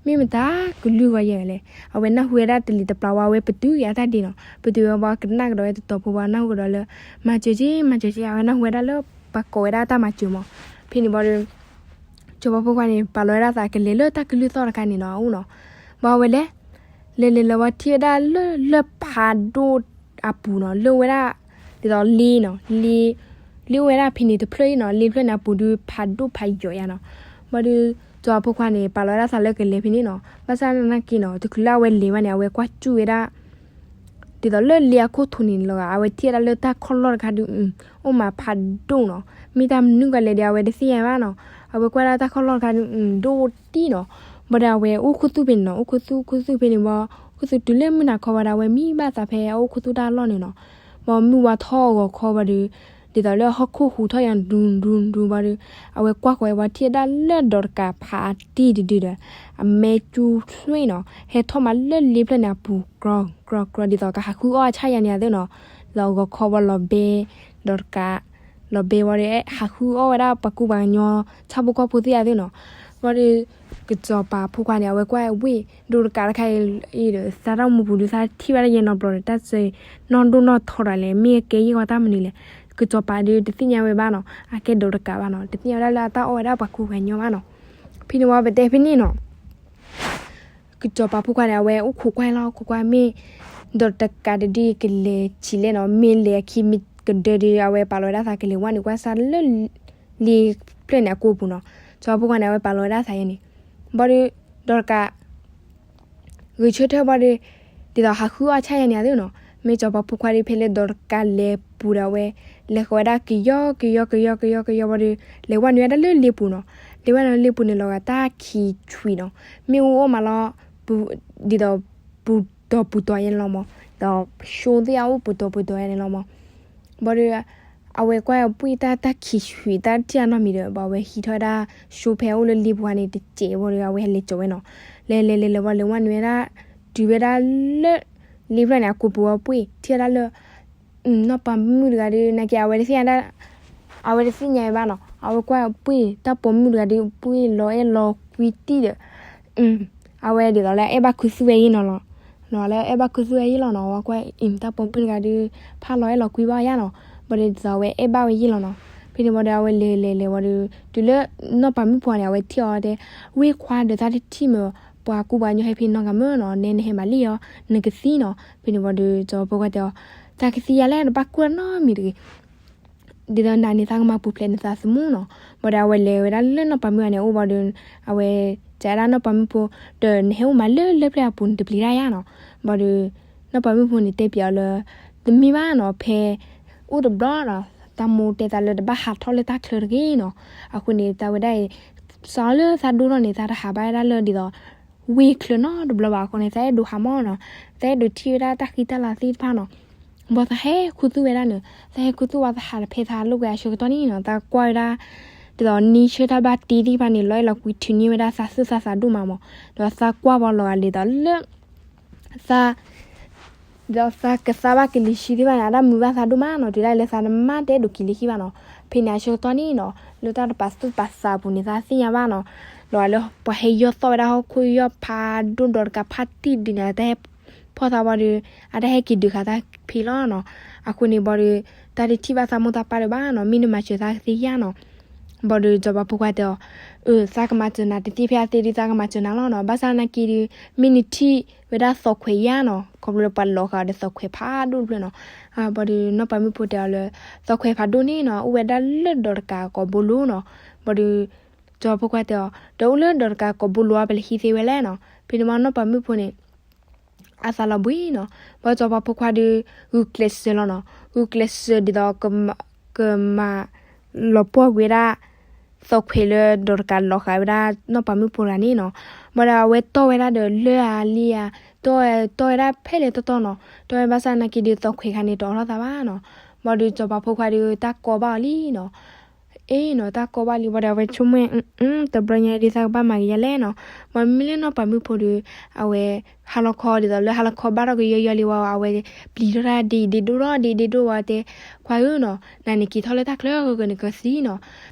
မ့ၢ်မတၤကလုၢ်ဂီၤယဲၢ်လဲၣ်, အဝဲနၢ်ဟူဝဲဒၣ်တလံၤတပျၢၤဝဲ အဝဲပတုာ်က့ၤအတၢ်ဒ့နီၤ, ပတုာ်ဝဲဘၣ်ကနၣ်ကဒီးဝဲတတီၤဖိဘၣ် နၢ်ဟူကဒီးလၢ မၤစၢၤက့ မၤစၢၤက့ အဝဲနၢ်ဟူဝဲဒၣ်လၢ ပှၤကိးဝဲဒၣ်တၢ်မၤစၢၤမး. ဖဲန့ၣ်ဘၣ်ဒီး စီၤပၤဖိခွါန့ၣ် ပာ်လီၤဝဲဒၣ်သးကလဲၤလၢတၢ်ကလုၢ်သီၣ်တခါန့ၣ်နီၤ အအိၣ်နီၤ. ဘၣ်ဝဲလဲၤ လဲၤလဲၤလၢဝဲထံၣ်ဝဲဒၣ်လၢ လၢဖးဒိၣ်အပူၤနီၤ လၢဝဲဒၣ် ဒ်သိးလ့နီၤ လ့ လ့အိၣ်ဝဲဒၣ်ဖဲန့ၣ်တဖျၢၣ်အံၤနီၤ, လ့ဖျၢၣ်န့ၣ်အပူၤဒုးဖးဒိၣ်ဖးယိာ်ယါနီၤ. ဘၣ်ဒီး စီၤပၤဖိခွါန့ၣ် ပာ်လီၤဝဲဒၣ်သးလၢကလဲၤဖဲန့ၣ်နီၤ, ဘၣ်ဆၣ်သနာ်က့နီၤ တချုးလၢအဝဲလဲၤဘၣ်န့ၣ် အဝဲကွၢ်စူၣ်ဝဲဒၣ် ဒ်သိးလၢလ့အခိၣ်ထူးန့ၣ်လီၤဂာ် အဝဲထံၣ်ဝဲဒၣ်လၢတၢ်ခီၣ်လီၢ်တခါဒုး အိၣ်မးဖးဒိၣ်နီၤ, မ့ၢ်တၢ်မနုၤကလဲၤဒီး အဝဲတသ့ၣ်ညါဘၣ်နီၤ. အဝဲကွၢ်ဒၣ်တၢ်ခီၣ်လီၢ်တခါဒုး ဒိၣ်တံၢ်နီၤ. ဘၣ်ဒီးအဝဲအိၣ်ခူသူၣ်ဖဲန့ၣ်နီၤ, အိၣ်ခူသူၣ် ခူသူၣ်ဖဲန့ၣ်ဘၣ် ခူသူၣ်တုၤလၢမုၢ်နၤခီဘၣ်ဒီး အဝဲမံဘၣ်သးဖဲအအိၣ်ခူသူၣ်တၢ်လီၢ်န့ၣ်နီၤ. ဘၣ်မုၢ်ဝါထီၣ်အဂီၤခီဘၣ်ဒီး ဒ်သိးလၢဟီၣ်ခိၣ်ဟူးထီၣ်ယါဒူဒူဒူဘၣ်ဒီး အဝဲကွၢ်ဃီၤဝဲထံၣ်ဝဲဒၣ်လၢဒီးတကးဖးတံၢ်တဒုဒီး အမဲာ်ကူၣ်ဆွံနီၤ ဟဲထီၣ်မးလၢလ့ဖျၢၣ်န့ၣ်အပူၤ ကြီကြီကြီ ဒ်သိးကဟးဃုအီၣ်အဆၣ်ယါန့ၣ်အသိးနီၤ. ဒီးဂီၤခီဘၣ်လီၤဘဲ ဒီးတကး လီၤဘဲဝံၤဒီး ဟးဃုအီၣ်ဝဲဒၣ်ပှၤကူပှၤကညီ ဆၣ်ဖိကီၢ်ဖိသ့ၣ်အသိးနီၤ. ဘၣ်ဒီး ကစီၤပၤဖိခွါန့ၣ် အဝဲကွၢ်ဝ့ၢ် ဒီးတကးတခါအံၤဒီး သးတၢ်မူပူၤဒုးသးထံၣ်ဘၣ်တၢ်ယဲၢ်နီတဘျီဒီး တၢ်စၢၤနီၢ်ဒိၣ်နီၢ်ထီတၢ်လဲၣ် မ့ၢ်အကဲယဲၢ်ဂီၤတၢ်မနုၤလဲၣ်. ကစီၤပၤဒုးတသ့ၣ်ညါဝဲဘၣ်နီၤ, အကဲဒီးတကးဘၣ်နီၤ, တသ့ၣ်ညါဝဲဒၣ်လၢအတၢ်အီၣ်ဝဲဒၣ်ပှၤကူပှၤကညီဘၣ်နီၤ. ဖဲန့ၣ်ဝံၤပတဲဖဲန့ၣ်နီၤ ကစီၤပၤဖိခွါန့ၣ် အဝဲအိၣ်ခိးကွၢ်လီၤ ခိးကွၢ်မ့ၢ် ဒီးတကးတဒုကလဲၤဆံးလဲၣ်နီၤ, မ့ၢ်လဲၤအခံမ့ၢ်ကဒၢဒုး အဝဲပာ်လီၤဝဲဒၣ်သးကလဲၤဝဲန့ၣ် ကွၢ်စၢ်လၢ လ့ဖျၢၣ်န့ၣ်အကိာ်ပူၤနီၤ. စီၤပၤဖိခွါန့ၣ် အဝဲပာ်လီၤဝဲဒၣ်သးယဲန့ၣ် ဘၣ်ဒီး ဒီးတကး ဂဲၤဆၢထၢၣ်ဘၣ်ဒီး ဒ်သိးဟးဃုအီၣ်ဆၣ်ယါန့ၣ်အသိးနီၤ, မ့ၢ်စီၤပၤဖိခွါဒီး ဖဲလၢဒီးတကးလဲၤပူၤဒီးဝဲ လဲၤဃီၤဝဲဒၣ်ကယီကယီကယီကယီကယီဘၣ်ဒီး လဲၤဝဲနုာ်ဝဲဒၣ်လၢလ့ပူၤနီၤ. လဲၤဝဲနုာ်လၢလ့ပူၤန့ၣ် လီၤဂာ်တၢ်ခံးဆွံးနီၤ, မ့ၣ်အူအိၣ်မးလီၤ ဒ်သိး ပူၤတီၤပူၤတီၤယဲန့ၣ်လီၤမး, ဒီး ဆိသ့ၣ်အအိၣ်ပူၤတီၤပူၤတီၤယဲန့ၣ်လီၤမး. ဘၣ်ဒီး အဝဲကွၢ်ပှ့ၢ်တၢ် တၢ်ခံးဆွံးတၢ်တံၢ်အနီတမံၤဒီး ဘၣ်ဝဲဟံးထီၣ်ဝဲဒၣ် ဆိဖဲအအိၣ်လၢလ့ပူၤန့ၣ်တစဲးဘၣ်ဒီး အဝဲဟဲလဲၤကၠီၤဝဲနီၤ. လဲၤလဲၤလဲၤလဲၤဝံၤ လဲၤဝဲနုာ်ဝဲဒၣ် တုၤဝဲဒၣ်လၢ လ့ဖျၢၣ်န့ၣ်အကိာ်ပူၤဝံၤ ပှ့ၢ်ထံၣ်ဝဲဒၣ်လၢ နီၢ်ပၤမုၣ်တဂၤဒီး နာ်က့အဝဲတသ့ၣ်ညါ အဝဲတသ့ၣ်ညါဝဲဘၣ်နီၤ. အဝဲကွၢ်ပှ့ၢ်တၢ်ပိာ်မုၣ်တဂၤဒီး ပှ့ၢ်လီၤအဲၣ်လီၤကွံတံၢ်ဒီး အဝဲဒ်သိးလၢအဲၣ်ဘၣ်ခူသူၣ်ဝဲယဲၢ်နီၤလီၤ. လီၤလၢအဲၣ်ဘၣ်ခူသူၣ်ဝဲယဲၢ်လီၤနီၤ. အဝဲကွၢ် တၢ်ပိာ်မုၣ်တဂၤဒီး ဖးလီၤအဲၣ်လီၤကွံဘၣ်ယါနီၤ. ဘၣ်ဒီးဒ်သိးအဝဲအဲၣ်ဘၣ်ဝဲယဲၢ်လီၤနီၤ. ဖဲန့ၣ်ဘၣ်ဒီး အဝဲလဲၤလဲၤလဲၤဝံၤဒီး တုၤလၢနီၢ်ပၤမုၣ်ဖိန့ၣ် အဝဲထံၣ်အီၤတဲ ဝ့ၢ်ခွါဒီး သးတထံၣ်မ့ၢ် ပှၤကူပှၤကညီဟဲဖဲနီတဂၤမ့ၢ်နီၤ, နဲနဟဲမၤလံအီၤ နကသံနီၤ. ဖဲန့ၣ်ဘၣ်ဒီး စီၤပၤဖိခွါတဲအီၤ သးကသံယါလဲၣ် တဘၣ်ကွၢ်နီတမံၤတဂ့ၤ ဒ်သိးနၤန့ၣ် သးကမၤပူၤဖျဲးနသးသမူနီၤ. ဘၣ်ဒီးအဝဲလဲၤဝဲဒၣ်လၢနီၢ်ပၤမုၣ်အန့ၣ်အအိၣ်ဘၣ်ဒီး အဝဲ တဲဒၣ်နီၢ်ပၤမုၣ်ဖိ ဒီးနဟဲအိၣ်မးလၢလ့ဖျၢၣ်အပူၤန့ၣ် တပျံၤတၢ်ယါနီၤ. ဘၣ်ဒီး နီၢ်ပၤမုၣ်ဖိန့ၣ်တဲပျးအီၤလၢ တမ့ၢ်ဘၣ်နီၤ ဖဲ အိၣ်တဘျီနီၤ သးမိၢ်တဲသးလၢတဘၣ်ဟးထီၣ်လၢတၢ်ချၢတဂ့ၤနီၤ. အဃိန့ၣ် သးဝဲဒၣ်အံၤ စးလၢသးဒိၣ်ထီၣ်န့ၣ် သးတဟးဘၣ်ဝဲဒၣ်လၢဒ်သိး ဝ့ၢ်ချၢနီတဘျီဘၣ်အဃိန့ၣ် သးအဲၣ်ဒိးဟးမးနီၤ. သးအဲၣ်ဒိးထံၣ်ဝဲဒၣ်တၢ်ဃံတၢ်လၤသ့ၣ်တဖၣ်နီၤ. ဘၣ်သးဟဲခူသူၣ်ဝဲဒၣ်န့ၣ် သးဟဲခူသူၣ်ဝဲသးဟးတဖဲသးလိာ်ကွဲအဆၢကတီၢ်န့ၣ်နီၤ သးကွၢ်ဝဲဒၣ် ဒ်သိးနံၤဆၢတၢ်ဘၣ်တ့သ့ၣ်တဖၣ်န့ၣ် လီၤအဲၣ်လီၤကွံထုးန့ၢ်ဝဲဒၣ်သးသူၣ်သးသးဒိၣ်မးမး. ဒီးသးကွၢ်ဘၣ်လီၤဂာ်ဒ်သိးလၢ သး ဒီးသးကသါဘၣ်ကလံၤဆံသ့ၣ်တဖၣ်န့ၣ် အတၢ်မုာ်ဘၣ်သးဒိၣ်မးနီၤ တုၤဒၣ်လဲာ်သးတမၢတအဲၣ်ဒိးက့ၤလၢဟံၣ်ဘၣ်နီၤ. ဖဲန့ၣ်အဆၢကတီၢ်န့ၣ်နီၤ လၢတၢ်တပာ်သူၣ်ပာ်သးအပူၤန့ၣ် သးသ့ၣ်ညါဘၣ်နီၤ လီၤဂာ်လၢပှၤဟဲယီၢ်သီၣ်ဝဲဒၣ်ဟီၣ်ခိၣ်ယီၢ်ဖးဒိၣ်ဒီးတကးဖးတံၢ်ဒုးန့ၣ် တၢ်ဟဲ ဖီၣ်သးဘၣ်ဒီး အတၢ်ဟဲက့ၤဒုးဃာ်သးဖံးလီၤနီၤ. အဃိန့ၣ်ဘၣ်ဒီး တၢ်တထံၣ်ဘၣ်သးမိၢ်သးပၢ်ဒီးဘၣ်နီၤ, မ့ၢ်နမၤစၢၤသးကသ့ဧါနီၤ. ဘၣ်ဒီးစီၤပၤဖိခွါတဲအီၤ, အၢ သးကမၤစၢၤနၤတသ့ဖဲအသ့ဒီး သးကမၤစၢၤနၤလီၤနီၤ. ဘၣ်ဆၣ်နာ်က့ဒီး မ့ၢ်နထံၣ်ဝဲဒၣ်သီၣ်ခွဲးယါနီၤ, ခီဖျိလၢပှၤလီၤဃာ်အီၤဒီးသီၣ်ခွဲးဖးဒိၣ်တဖျၢၣ်နီၤ. ဘၣ်ဒီးနီၢ်ပၤမုၣ်ဖိတဲအီၤလၢ သီၣ်ခွဲးဖးဒိၣ်န့ၣ်နီၤ အိၣ်ဝဲဒၣ်လၢဒီးတကးကိာ်ဘိလိၤနီၤ. ဘၣ်ဒီး စီၤပၤဖိခွါတဲအီၤ, ဒီးအိၣ်လၢဒီးတကးကိာ်ဘိလိၤအပလဲၤဟံးသ့ဝဲလဲၣ်နီၤ. ဖဲန့ၣ်မ့ၢ်နီၢ်ပၤမုၣ်ဖိန့ၣ် အသးလီၤဘှံးနီၤ. ဘၣ်စီၤပၤဖိခွါဒီး ဂုာ်ကျဲးစၢးလီၤနီၤ, ဂုာ်ကျဲးစၢးဒ်သိး ကမၤလီၤပှီၢ်ကွံာ်ဝဲဒၣ် သီၣ်ခွဲးလၢဒီးတကးလီၤဃာ်ဝဲဒၣ်နီၢ်ပၤမုၣ်ဖိတဂၤန့ၣ်နီၤ. ဘၣ်ဒီးအဝဲတီၢ်ဝဲဒၣ်ဒီးလၢအလံဧါ, တီၢ်ဝဲဒၣ်ဖဲလဲၣ်တီတီနီၤ, တီၢ်ဝဲဘၣ်ဆၣ်နာ်က့ဒီးသီၣ်ခွဲးခါန့ၣ်တအိးထီၣ်သးဘၣ်နီၤ. ဘၣ်ဒီးစီၤပၤဖိခွါဒီးတၢ်ကီဘၣ်အီၤလံနီၤ. အ့နီၤ တၢ်ကီဘၣ်လံ ဘၣ်ဒီးအဝဲဆိကမိၣ်, တဘျီညါဒ်သးကဘၣ်မၤကယၤလဲၣ်နီၤ. ဘၣ်မ့မ့ၢ်လၢနီၢ်ပၤမုၣ်ဖိဒီး အဝဲ ဟါလီၤခီဒ်သိးလၢဟါလီၤခီဘၣ်ထီၣ်ကယီယီလံဝဲ အဝဲပျံၤထီၣ်တၢ်ဒ့ဒ့ဒိၣ်ထီၣ်ဒ့ဒ့ဒိၣ်ဝဲတဲ, ခွါဧၢနီၤ, နၤန့ၣ်က့ၤထီၣ်လၢတၢ်ချၢအဂီၢ်န့ၣ်ကသံနီၤ.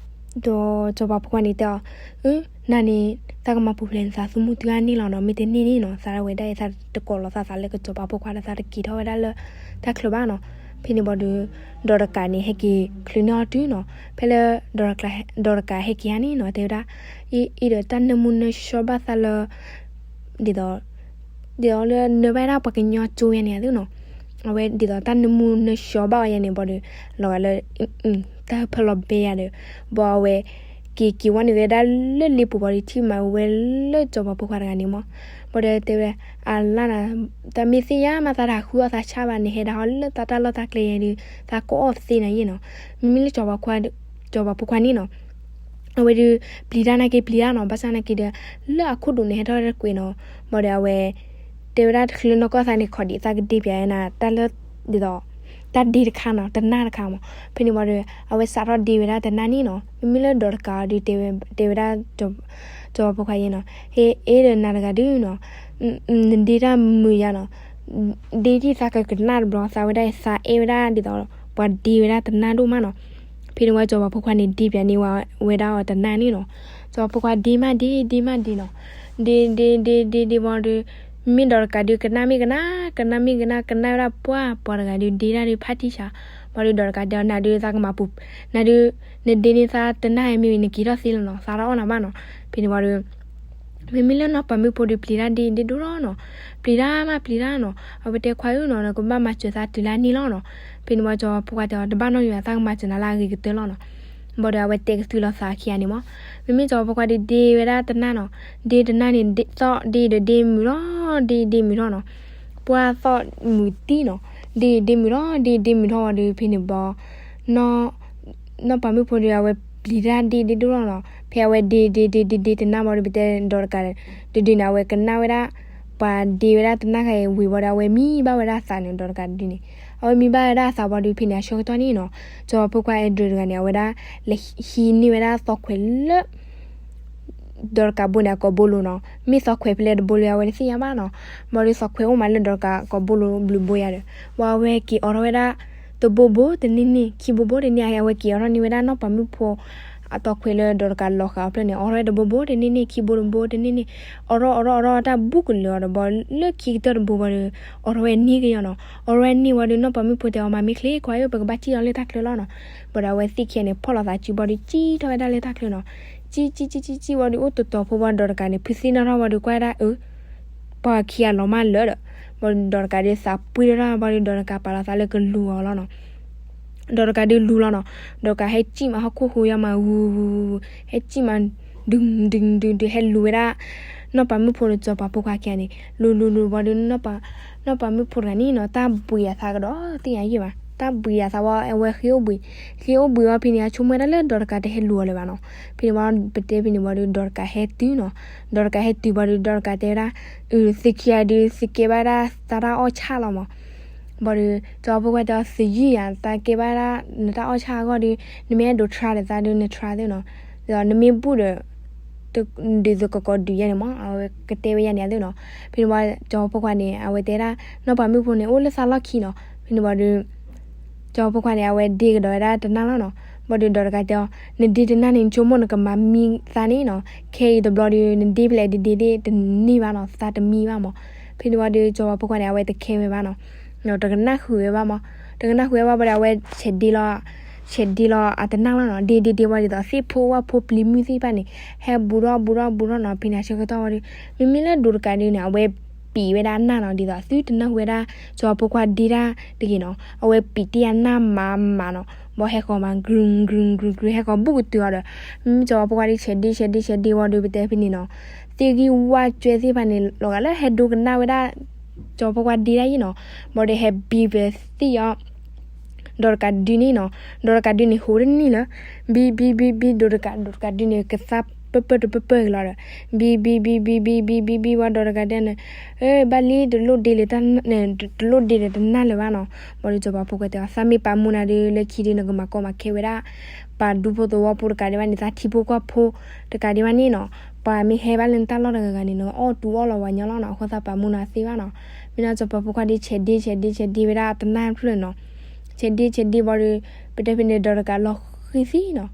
ဒီးစီၤပၤဖိခွါန့ၣ်တဲအီၤ, အၢ နၤန့ၣ် သးကမၤပူၤဖျဲးနသးသမူတုၤအါန့ၢ်လီၤနီၤ, မ့ၢ်တန့ၢ်န့ၣ်နီၤ သးဒၣ်ဝဲဒၣ်အံၤ သးတကိးလီၤသးသးလၢကစီၤပၤဖိခွါဒီး သးတက့ၤထီၣ်ဝဲဒၣ်လၢတၢ်ချၢဘၣ်နီၤ. ဖဲန့ၣ်ဘၣ်ဒီး ဒီးတကးန့ၣ် ဟဲက့ၤချုးန့ၢ်အီၤတုၤနီၤ, ဖဲလၢ ဒီးတကးဟဲက့ၤဧါန့ၣ်နီၤ တဲဝဲဒၣ်, အ့ အ့ဒီးတၢ်နၢမူနၢဆှီဘၣ်သးလၢ ဒ်သိး ဒ်သိးလၢနၢဘၣ်ဒၣ်ပှၤကညီကၠိယါန့ၣ်အသိးနီၤ, အဝဲဒ်သိးတၢ်နၢမူနၢဆှီဘၣ်အီၤယါန့ၣ်ဘၣ်ဒီး လီၤဂာ်လၢ တၢ်ဟၢဖၢလီၤဘဲယါဒီး ဘၣ်အဝဲ က့ၤက့ၤဝဲန့ၣ်ဝဲဒၣ်လၢလ့ပူၤဘၣ်ဒီး ထံၣ်မၤဝဲလၢစီၤပၤဖိခွါတဂၤန့ၣ်မး, ဘၣ်ဒီးတဲဝဲ အလါနၤ, တၢ်မ့ၢ်သ့ၣ်ညါမး သးတဟးဃုအီၣ်သးဆၣ်ဘၣ်, နဟဲဒၣ်ဟီလၢသးတၢ်လီၢ်တၢ်ကျဲယါဒီး သးကအီၣ်သ့နၤယါနီၤ, မ့မ့ၢ်လၢစီၤပၤဖိခွါန့ၣ်နီၤ အဝဲဒုး ပျံၤတၢ်နာ်က့ပျံၤတၢ်နီၤ, ဘၣ်ဆၣ်နာ်က့ဒီး လၢအခိၣ်ဒိၣ်န့ၣ်ဟဲထီၣ်တကွဲးနီၤ, ဘၣ်ဒီးအဝဲ တဲဝဲဒၣ်တချုးလၢနီၢ်ကီၢ်သးန့ၣ် ခီဒံးသးကဒ့ပၠးနၤ တၢ်လၢ ဒ်သိး တၢ်ဒ့တခါနီၤ, တနၢ်တခါမး, ဖဲန့ၣ်ဝံၤဒီး အဝဲစးထီၣ်ဒ့ဝဲဒၣ်တနၢ်န့ၣ်နီၤ, မ့မ့ၢ်လၢဒီးတကးအီၤဒုး တဲဝဲဒၣ် စီၤပၤဖိခွါယါနီၤ, ဟ့ အ့ဒီးနၤတဂၤဒုးနီၤ နဒ့တၢ်မုာ်ယါနီၤ, ဒ့ဒ်သးကကနၣ်တဘျီ သးဝဲဒၣ်အံၤ သးအဲၣ်ဝဲဒၣ်ဒ်သိး ပှၤဒ့ဝဲဒၣ်တနၢ်ဒိၣ်မးနီၤ, ဖဲန့ၣ်ဝံၤစီၤပၤဖိခွါန့ၣ် ဒ့ပၠးန့ၢ်ဝဲဒၣ်အီၤတနၢ်န့ၣ်နီၤ, စီၤပၤဖိခွါဒ့မးဒ့ ဒ့မးဒ့နီၤ, ဒ့ဒ့ဒ့ဒ့ဒ့ဝံၤဒီး မ့ၢ်ဒီးတကးဒုးကနၣ်မ့ၢ်ကနၣ် ကနၣ်မ့ၢ်ကနၣ် ကနၣ်ဝဲဒၣ်ပှၢ်ပှၤတဂၤဒုးဒ့ဒၣ်ဒုးဖးထံဆး, ဝံၤဒီးဒီးတကးတဲအီၤ နၤဒုးသးကမၤပူၤ နၤဒုး နဒ့န့ၢ်သးတနၢ်အံၤမ့ၢ်ဝံၤ နက့ၤထီၣ်သ့လီၤနီၤ, သးတအီၣ်နၤဘၣ်နီၤ, ဖဲန့ၣ်ဝံၤဒီး မ့မ့ၢ်လၢနီၢ်ပၤမုၣ်ဖိဒီးပျံၤတၢ်ဒ့ဒ့ဒိၣ်ထီၣ်နီၤ, ပျံၤတၢ်မးပျံၤတၢ်နီၤ, အဝဲတဲခွါဧၢနီၤ နကဘၣ်မၤစၢၤသးတုၤလၢန့ၣ်လီၤနီၤ, ဖဲန့ၣ်ဝံၤစီၤပၤဖိခွါတဲအီၤ တဘၣ်နီတမံၤဘၣ် သးကမၤစၢၤနၤလၢအဂ့ၤကတၢၢ်လီၤနီၤ, ဝံၤဒီးအဝဲတဲကသူလီၤသးခံဂၤန့ၣ်မး, မ့မ့ၢ်စီၤပၤဖိခွါဒုးဒ့ဝဲဒၣ်တနၢ်နီၤ, ဒ့တနၢ်န့ၣ် သီၣ်ဒ့ဒီးဒ့မုာ်ထီၣ် ဒ့ဒ့မုာ်ထီၣ်နီၤ, ပှၢ်သီၣ်မုာ်တံၢ်နီၤ, ဒ့ဒ့မုာ်ထီၣ် ဒ့ဒ့မုာ်ထီၣ်ဝံၤဒီး ဖဲန့ၣ်ဘၣ် နီၢ်ပၤမုၣ်ဖိဒီး အဝဲပျံၤတၢ်ဒ့ဒ့ဒိၣ်ထီၣ်နီၤ, ဖဲအဝဲဒ့ဒ့ဒ့ဒ့တနၢ်ဝံၤဒီး ပတဲဒီးတကး တဒုန့ၣ် အဝဲကနၣ်ဝဲဒၣ် ပှၤဒ့ဝဲဒၣ်တနၢ်ခါအံၤဝံၤဝံၤဒီး အဝဲမံဘၣ်ဝဲဒၣ်အသးန့ၣ် ဒီးတကးတဒုန့ၣ်, အဝဲမံဘၣ်ဝဲဒၣ်အသးဝံၤဒီး ဖဲန့ၣ်အဆၢကတီၢ်န့ၣ်နီၤ, စီၤပၤဖိခွါအဲၣ်ဒိးတဂၤန့ၣ် အဝဲဒၣ် လဲၤဟံးန့ၢ်ဝဲဒၣ်သီၣ်ခွဲးလၢ ဒီးတကးဘိန့ၣ် အကိာ်ဘိလိၤနီၤ, မ့ၢ်သီၣ်ခွဲးဖဲလဲၣ်တဘိလၢအဝဲတသ့ၣ်ညါဘၣ်နီၤ, ဘၣ်ဒီးသီၣ်ခွဲးအိၣ်မးလၢဒီးတကးကိာ်ဘိလိၤဘျုးဘိယါဒီး, ဝံၤအဝဲက့ၤအိးထီၣ်ဝဲဒၣ် တဘိဘိတန့ၢ်န့ၢ် ခံဘိဘိတန့ၢ် အဝဲက့ၤအိးထီၣ်န့ၢ်ဝဲဒၣ်နီၢ်ပၤမုၣ်ဖိ အသီၣ်ခွဲးလၢဒီးတကးလီၤဃာ်အီၤဖျၢၣ်န့ၣ် အိးထီၣ်ဝဲတဘိဘိတန့ၢ်န့ၢ် ခံဘိတဘိတန့ၢ်န့ၢ်, အိးထီၣ်အိးထီၣ်အိးထီၣ်တၢ်ဘူးကလၢာ်အီၤဒီး ဘၣ်လၢခံကတၢၢ်တဘိဝံၤဒီး အိးထီၣ်ဝဲန့ၢ်ကယီနီၤ, အိးထီၣ်ဝဲန့ၢ်ဝံၤဒီး နီၢ်ပၤမုၣ်ဖိတဲအီၤ မၤမ့ၢ်ချ့ခွါဧၢ ပကဘၣ်စံၣ်လီၤလၢတၢ်ချၢလီၤနီၤ, ဘၣ်ဒီးအဝဲသ့ၣ်ခံဂၤန့ၣ် ဖီၣ်လိာ်သးစုဘၣ်ဒီး စံၣ်ထီၣ်ဝဲဒၣ်လၢတၢ်ချၢနီၤ, စံၣ်စံၣ်စံၣ်စံၣ်စံၣ်ဝံၤဒီး အိၣ်တတီၤဖိဝံၤဒီးတကးန့ၣ် ဖုးသံနီၣ်ထီၣ်ဝံၤဒီး ကွၢ်ဝဲဒၣ်အၢ ပှၤခံဂၤလီၤမၢ်လၢာ်ဒီး, ဘၣ်ဒီးတကးဒုးသးပှ့ၤထီၣ်တၢ်ဘၣ်ဒီး ဒီးတကးပာ်လီၤသးလၢကလူၤအီၤလီၤနီၤ, ဒီးတကးဒုးလူၤလီၤနီၤ, ဒီးတကးဟဲစံၣ်မးဟီၣ်ခိၣ်ဟူယါမးဝူၤဝူၤဝူၤ, ဟဲစံၣ်မး ဒုးဒုးဒုးဒုး ဟဲလူၤဝဲဒၣ် နီၢ်ပၤမုၣ်ဖိဒီးစီၤပၤဖိခွါခံဂၤန့ၣ် လူၤလူၤလူၤဝံၤဒီး နီၢ်ပၤမုၣ်ဖိတဂၤန့ၣ်နီၤ တၢ်ဘှံးအသးကဒီးသ့ၣ်ညါယဲၢ်ဘၣ်, တၢ်ဘှံးအသးဝံၤ အဝဲဃ့အိၣ်ဘှံး, ဃ့အိၣ်ဘှံးဝံၤဖဲန့ၣ် အဆိကမိၣ်ဝဲဒၣ်လၢဒီးတကးတဟဲလူၤအီၤလၢၤဘၣ်နီၤ, ဖဲန့ၣ်ဝံၤ ပတဲဖဲန့ၣ်ဝံၤဒီး ဒီးတကးဟဲတုၤနီၤ, ဒီးတကးဟဲတုၤဝံၤဒီး ဒီးတကးတဲဝဲဒၣ် အၢ သုခံဂၤဒုး သုကဲဘၣ်ဒၣ် သးတၢ်အီၣ်ဆၣ်လီၤမး, ဘၣ်ဒီး စီၤပၤဖိခွါတဲအီၤ သုယုၢ်ယၤ သးကဲဘၣ်ဒၣ် နတၢ်အီၣ်ဆၣ်အဂီၢ်ဒီး နမ့ၢ်အဲၣ်ဒိး try ဒီးသးဒီး န try သ့နီၤ, ဒီးနမ့ၢ်ဘူၣ်ဒီး ဒုးသုကကိးဒုးယဲၢ်န့ၣ်မး အဝဲကတဲဝဲယဲၢ်န့ၣ်အသိးနီၤ, ဖဲန့ၣ်ဝံၤ စီၤပၤဖိခွါန့ၣ် အဝဲတဲဒၣ် နီၢ်ပၤမုၣ်ဖိန့ၣ် အိၣ်လၢသးလီၢ်ခံနီၤ, ဖဲန့ၣ်ဝံၤဒီး စီၤပၤဖိခွါန့ၣ် အဝဲဒ့ကဒီးဝဲဒၣ်တနၢ်လီၤနီၤ, ဘၣ်ဒီးဒီးတကးတဲအီၤ နဒ့တနၢ်န့ၣ် နဆိကမိၣ်နကမၤမံသးန့ၣ်နီၤ, ခဲအံၤတဘျီဒီး နဒ့ဖဲလဲၣ်ဒ့ဒ့ဒ့ တန့ၢ်ဘၣ်နီၤ, သးတမံဘၣ်မး, ဖဲန့ၣ်ဝံၤဒီး စီၤပၤဖိခွါန့ၣ် အဝဲတခဲဝဲဘၣ်နီၤ, တကနၣ်ဃုာ်ဝဲဘၣ်မး, တကနၣ်ဃုာ်ဝဲဘၣ်ဘၣ်ဒီး အဝဲဆဲးဒ့လီၤ, ဆဲးဒ့လီၤအတနၢ်လီၤနီၤ, ဒ့ဒ့ဒ့ဝံၤဒ်သိး သ့ၣ်ဖိဝၣ်ဖိပျံၤမုၢ်သ့ၣ်တဖၣ်န့ၣ် ဟဲဘူးထီၣ်ဘူးထီၣ်ဘူးထီၣ်နီၤ, ဖဲန့ၣ်အဆၢကတီၢ်ဝံၤဒီး မ့မ့ၢ်လၢဒိးတကးဒုန့ၣ် အဝဲပံာ်ဝဲဒၣ်အနၢ်နီၤ, ဒ်သိးသုတနၢ်ဟူဝဲဒၣ် စီၤပၤဖိခွါဒ့တၢ်တဂ့ၤနီၤ, အဝဲပံာ်တ့ၢ်အနၢ်မးမးနီၤ, ဘၣ်ဟဲဃီၤမး ကြုၤကြုၤကြုၤကြုၤ ဟဲဃီၤဘူးကတုၤအီၤဒီး မ့မ့ၢ်စီၤပၤဖိခွါဒုးဆဲးဒ့ဆဲးဒ့ဆဲးဒ့ဝံၤဒီး ပတဲဖဲန့ၣ်နီၤ, သ့ၣ်ဂံၢ်ဝၣ်ကၠွဲသ့ၣ်တဖၣ်န့ၣ် လီၤဂာ်လၢ ဟဲဒိကနၣ်ဝဲဒၣ် စီၤပၤဖိခွါဒ့တၢ်အံၤနီၤ, ဘၣ်ဒီးဟဲဘံပသံၣ်အီၤ ဒီးတကးဒုန့ၣ်နီၤ, ဒီးတကးဒုန့ၣ် ဟူးတန့ၢ်လၢၤ, ဘံဘံဘံဘံ ဒိးတကး ဒိးတကးဒုန့ၣ် ကသါပၢၢ်ပၢၢ်တပၢၢ်ပၢၢ်က့ၤလီၤဒီး ဘံဘံဘံဘံဘံဘံဘံဘံဝံၤ ဒီးတကးဒုန့ၣ် အၢ ဘၣ်လံ တလိၣ်ဒ့လၢၤတၢ် တလိၣ်ဒ့လၢၤတနၢ်လၢၤဘၣ်နီၤ, ဘၣ်ဒီးစီၤပၤဖိခွါတဲအီၤ သးမ့ၢ်ပာ်မူနၤဒုး လၢခံဒုး နကမၤကီမၤခဲဝဲဒၣ် ပှၤဒူဖိသဝီဖိတကးဒံးဘၣ်န့ၣ် သးထံဖိကီၢ်ဖိတကးဒံးဘၣ်န့ၣ်နီၤ, ပှၤမ့ၢ်ဟဲဘၣ်လၢနတၢ်လီၢ်တဂၤဂၤန့ၣ် နကအီၣ်တူအီၣ်လီၤဝဲညီလီၤနီၤ, အဃိသးပာ်မူနၤသ့ဘၣ်နီၤ, မ့ၢ်နီၤ စီၤပၤဖိခွါဒုးဆဲးဒ့ဆဲးဒ့ဆဲးဒ့ဝဲဒၣ်တနၢ်ဖျၢၣ်နီၤ, ဆဲးဒ့ဆဲးဒ့ဘၣ်ဒီး ပတဲဖဲန့ၣ် ဒီးတကးလီၤဃံၤသံနီၤ,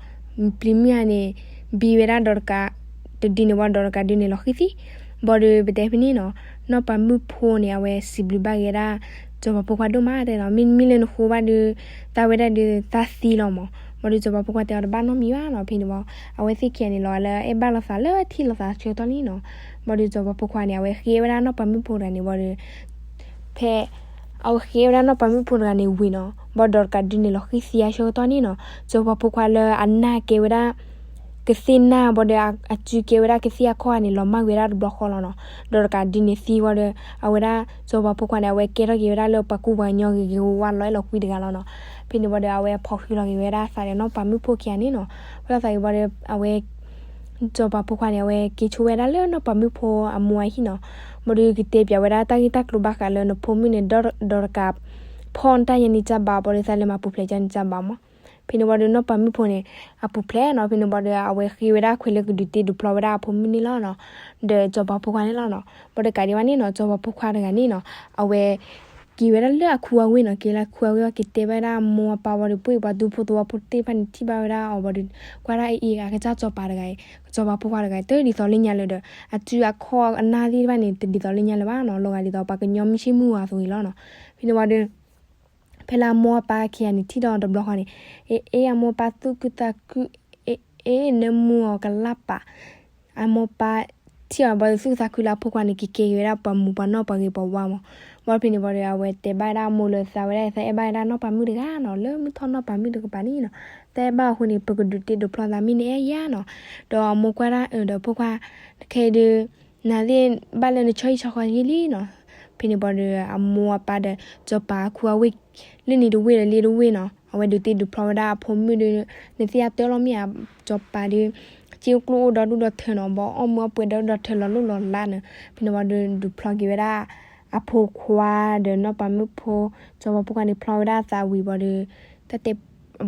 ပျံၤမုၢ်ဧါန့ၣ် ဘံဝဲဒၣ်ဒီးတကး တဒုန့ၣ်ဝံၤ ဒီးတကးဒုန့ၣ်လီၤဃံၤသံ, ဘၣ်ဒီးပတဲဖဲန့ၣ်နီၤ, နီၢ်ပၤမုၣ်ဖိန့ၣ် အဝဲစံးဘျုးဘၣ်က့ၤဝဲဒၣ် စီၤပၤဖိခွါဒိၣ်မးတဲနီၤ, မ့မ့ၢ်လၢနဃိဘၣ်ဒုး သးဝဲဒၣ်ဒုး သးသံလီၤမး, ဘၣ်ဒီးစီၤပၤဖိခွါတဲအီၤ တဘၣ်နီတမံၤဘၣ်နီၤ, ဖဲန့ၣ်ဝံၤ အဝဲသ့ၣ်ခံဂၤန့ၣ် လီၤဂာ်လၢအဲၣ်ဘၣ်လိာ်သးလၢထံၣ်လိာ်သးဆၢကတီၢ်လံနီၤ, ဘၣ်ဒီးစီၤပၤဖိခွါန့ၣ် အဝဲဃ့ဝဲဒၣ်နီၢ်ပၤမုၣ်ဖိတဂၤန့ၣ်ဝံၤဒီး ဖဲ အဝဲဃ့ဝဲဒၣ်နီၢ်ပၤမုၣ်ဖိတဂၤန့ၣ်ဝံၤနီၤ, ဘၣ်ဒီးတကးဒုန့ၣ်လီၤဃံၤသံအဆၢကတီၢ်န့ၣ်နီၤ, စီၤပၤဖိခွါလၢအနၢ်ကဲဝဲဒၣ် ကသ့ၣ်နၢ်ဘၣ်ဒီး အစုကဲဝဲဒၣ်ကသ့ၣ်အခီၣ်န့ၣ် လီၤမၢ်ကွံာ်ဝဲဒၣ်တဘျီဃီလီၤနီၤ, ဒီးတကးဒုန့ၣ်သံဝံၤဒီး အဝဲဒၣ်စီၤပၤဖိခွါန့ၣ် အဝဲကဲထီၣ်က့ၤဝဲဒၣ်လၢပှၤကူပှၤကညီဂ့ၤဂ့ၤဝါဝါလီၤအဲၣ်လီၤကွံတဂၤလီၤနီၤ, ဖဲန့ၣ်ဝံၤဒီး အဝဲဖီၣ်ဃံးလီၤက့ၤဝဲဒၣ်သးဒီးနီၢ်ပၤမုၣ်ဖိခံဂၤန့ၣ်နီၤ, ဖီၣ်လီၤသးက့ၤဝံၤဒီး အဝဲ စီၤပၤဖိခွါန့ၣ် အဝဲက့ၤဆိဝဲဒၣ်လၢနီၢ်ပၤမုၣ်ဖိအမိၢ်အဟံၣ်နီၤ, ဘၣ်ဒီးကတဲပၠးဝဲဒၣ်တၢ်ဂ့ၢ်တၢ်ကျိၤဘၣ်ဃးလၢနဖိမုၣ်န့ၣ် ဒီးတကး ဖီၣ်နတၢ်ယဲန့ၣ်ကဘၣ် ဘၣ်ဒီးသးလဲၤမၤပူၤဖျဲးကန့ၣ်ကဘၣ်မး, ဖဲန့ၣ်ဝံၤဒီးနီၢ်ပၤမုၣ်ဖိန့ၣ် အပူၤဖျဲးနီၤ, ဖဲန့ၣ်ဝံၤဒီး အဝဲဃ့ဝဲဒၣ်ခွဲးလၢကဒုးတ့ဒုးဖျီဝဲဒၣ်အဖိမုၣ်န့ၣ်လီၤနီၤ, ဒီးစီၤပၤဖိခွါန့ၣ်လီၤနီၤ, ဘၣ်ဒီးတကးဒံးဘၣ်န့ၣ်နီၤ, စီၤပၤဖိခွါတဂၤန့ၣ်နီၤ, အဝဲ က့ၤဝဲဒၣ်လၢအခူအဝ့ၢ်နီၤ, က့ၤလၢအခူအဝ့ၢ်ဝံၤ က့ၤတဲဘၣ်ဝဲဒၣ်အမိၢ်အပၢ်ဝံၤဒီး ပှၤဒူဖိသဝီဖိသ့ၣ်တဖၣ်န့ၣ် ထံၣ်ဘၣ်ဝဲဒၣ်အီၤဝံၤဒီး ကွၢ်ဒၣ်အအံၤ အကစၢ်စီၤပၤတဂၤအံၤ, စီၤပၤဖိခွါတဂၤအံၤ တဒ်သိးလၢညါလၢၤဒီး အစုအခီၣ်အနၢ်သ့ၣ်တဖၣ်န့ၣ် တဒ်သိးလၢညါလၢၤဘၣ်နီၤ, လီၤဂာ်ဒ်သိးပှၤကညီမုၢ်ဆ့ၣ်မုၢ်ဂီၤအသိးအံၤလီၤနီၤ, ဖဲန့ၣ်ဝံၤဒီး ဖဲလၢအမိၢ်အပၢ်ခံဂၤန့ၣ် ထံၣ်ဒီးတဘျီဃီန့ၣ်, အ့ အ့ အမိၢ်အပၢ်သူၣ်ခုသးခု, အ့ အ့ နမိၢ်အီၤကလၢ်ပာ် အမိၢ်ပၢ်ထံၣ်အီၤဘၣ်ဒီး သူၣ်ခုသးခုလၢအဖိခွါန့ၣ် ကကဲက့ၤဝဲဒၣ်ပှၤမူပှၤနီၢ်ပှၤဂ့ၤပှၤဝါမး, ဘၣ်ဖဲန့ၣ်ဝံၤဒီး အဝဲတဲဘၣ်ဝဲဒၣ်အမိၢ်လၢသးဝဲဒၣ် သးအဲၣ်ဘၣ်ဝဲဒၣ်နီၢ်ပၤမုၣ်တဂၤနီၤ, လၢမုၢ်ထီၣ်နီၢ်ပၤမုၣ်တကပၤန့ၣ်နီၤ, သးအဲၣ်ဘၣ်အဃိန့ၣ် ပကဒုးတ့ဒုးဖျီသးမ့ၢ်နအဲၣ်ယၤနီၤ, ဒီးအမိၢ်ကွၢ်ဒၣ်အၢဒီးဖိခွါ, ခဲအံၤဒုး နၤသ့ၣ်ဘၣ်လၢနဆၢဟံၣ်ဆၢဃီလံလံနီၤ, ဖဲန့ၣ်ဝံၤဒီး အမိၢ်အပၢ်ဒီး စီၤပၤအခူအဝ့ၢ် လၢန့ၣ်တဝ့ၢ်ဒီးလ့တဝ့ၢ်နီၤ, အဝဲဒုးတ့ဒုးဖျီဝဲဒၣ်အဖိမုၣ်ဒီး နသ့ၣ်ညါတၢ်လီၤမ့ၢ်ဧါ, စီၤပၤဒီး စ့အိၣ်ကျိၣ်အိၣ်ဒီဒူၣ်ဒီထၢနီၤ, ဘၣ်အီၣ်မူအီၣ်ပှဲၤဒီဒူၣ်ဒီထၢလီၤလိၣ်လီၤလးန့ၣ်, ဖဲန့ၣ်ဝံၤဒီး ဒုးဖျီက့ၤဝဲဒၣ် အဖိခွါဒီးနီၢ်ပၤမုၣ်ဖိ, စီၤပၤဖိခွါန့ၣ် ဖျီဝဲဒၣ်အသးဝံၤဘၣ်ဒီး တၢ်တဲ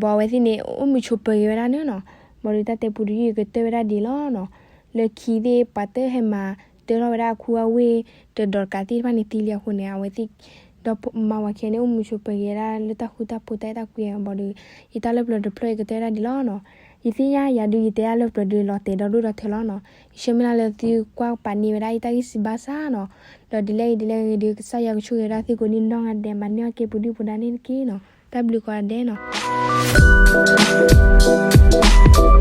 ဘၣ်အဝဲသ့ၣ်န့ၣ် အိၣ်မုာ်ဆိးပၢၤက့ၤဝဲဒၣ်န့ၣ်နီၤ, ဘၣ်ဒီးတၢ်တဲပူတယုၢ်ကတၢၢ်ဝဲဒၣ်ဒ်လီၤနီၤ, လၢခံသ့ၣ်ပှၤတဟဲမၤတၢ်ထီၣ်ဝဲဒၣ်အခူအဝ့ၢ် ဒီးဒီးတကးသ့ၣ်တဖၣ်န့ၣ်သံလံအဃိန့ၣ် အဝဲသ့ၣ် ဒီးမါဝၤခံဂၤန့ၣ် အိၣ်မုာ်ဆိးပၢၤက့ၤဝဲဒၣ်လၢတၢ်ဃူတၢ်ဖိးတၢ်အဲၣ်တၢ်ကွံဘၣ်ဒီး ယတၢ်လၢပျၢၤတဖျၢၣ်အံၤကတၢၢ်ဝဲဒၣ်ဒ်လီၤနီၤ, ယသ့ၣ်ညါယၤဒုး ယတဲဒၣ်လၢပျၢၤဒုးလီၤတဲာ်ဒီဒူၣ်ဒီထၢလီၤနီၤ, ယဆၢမုၢ်လၢ်လၢသုကွၢ်ပာ်န့ၢ်ဝဲဒၣ်ယတၢ်ဂ့ၢ်စံးဘၣ်ဆၣ်နီၤ, ဒီးဒ်လဲၣ်ဂ့ၤဒ်လဲၣ်ဂ့ၤဒုး ကစၢ်ယွၤကဆိၣ်ဂ့ၤဝဲဒၣ်သုကိးဒံနီၢ်ဂၤဒဲး မၤန့ၢ်အီၣ်က့ၤပူၤဒုၣ်ပူၤဒါန့ၣ်တက့ၢ်နီၤ, တၢ်ဘျုးကိးဂၤဒဲးနီၤ.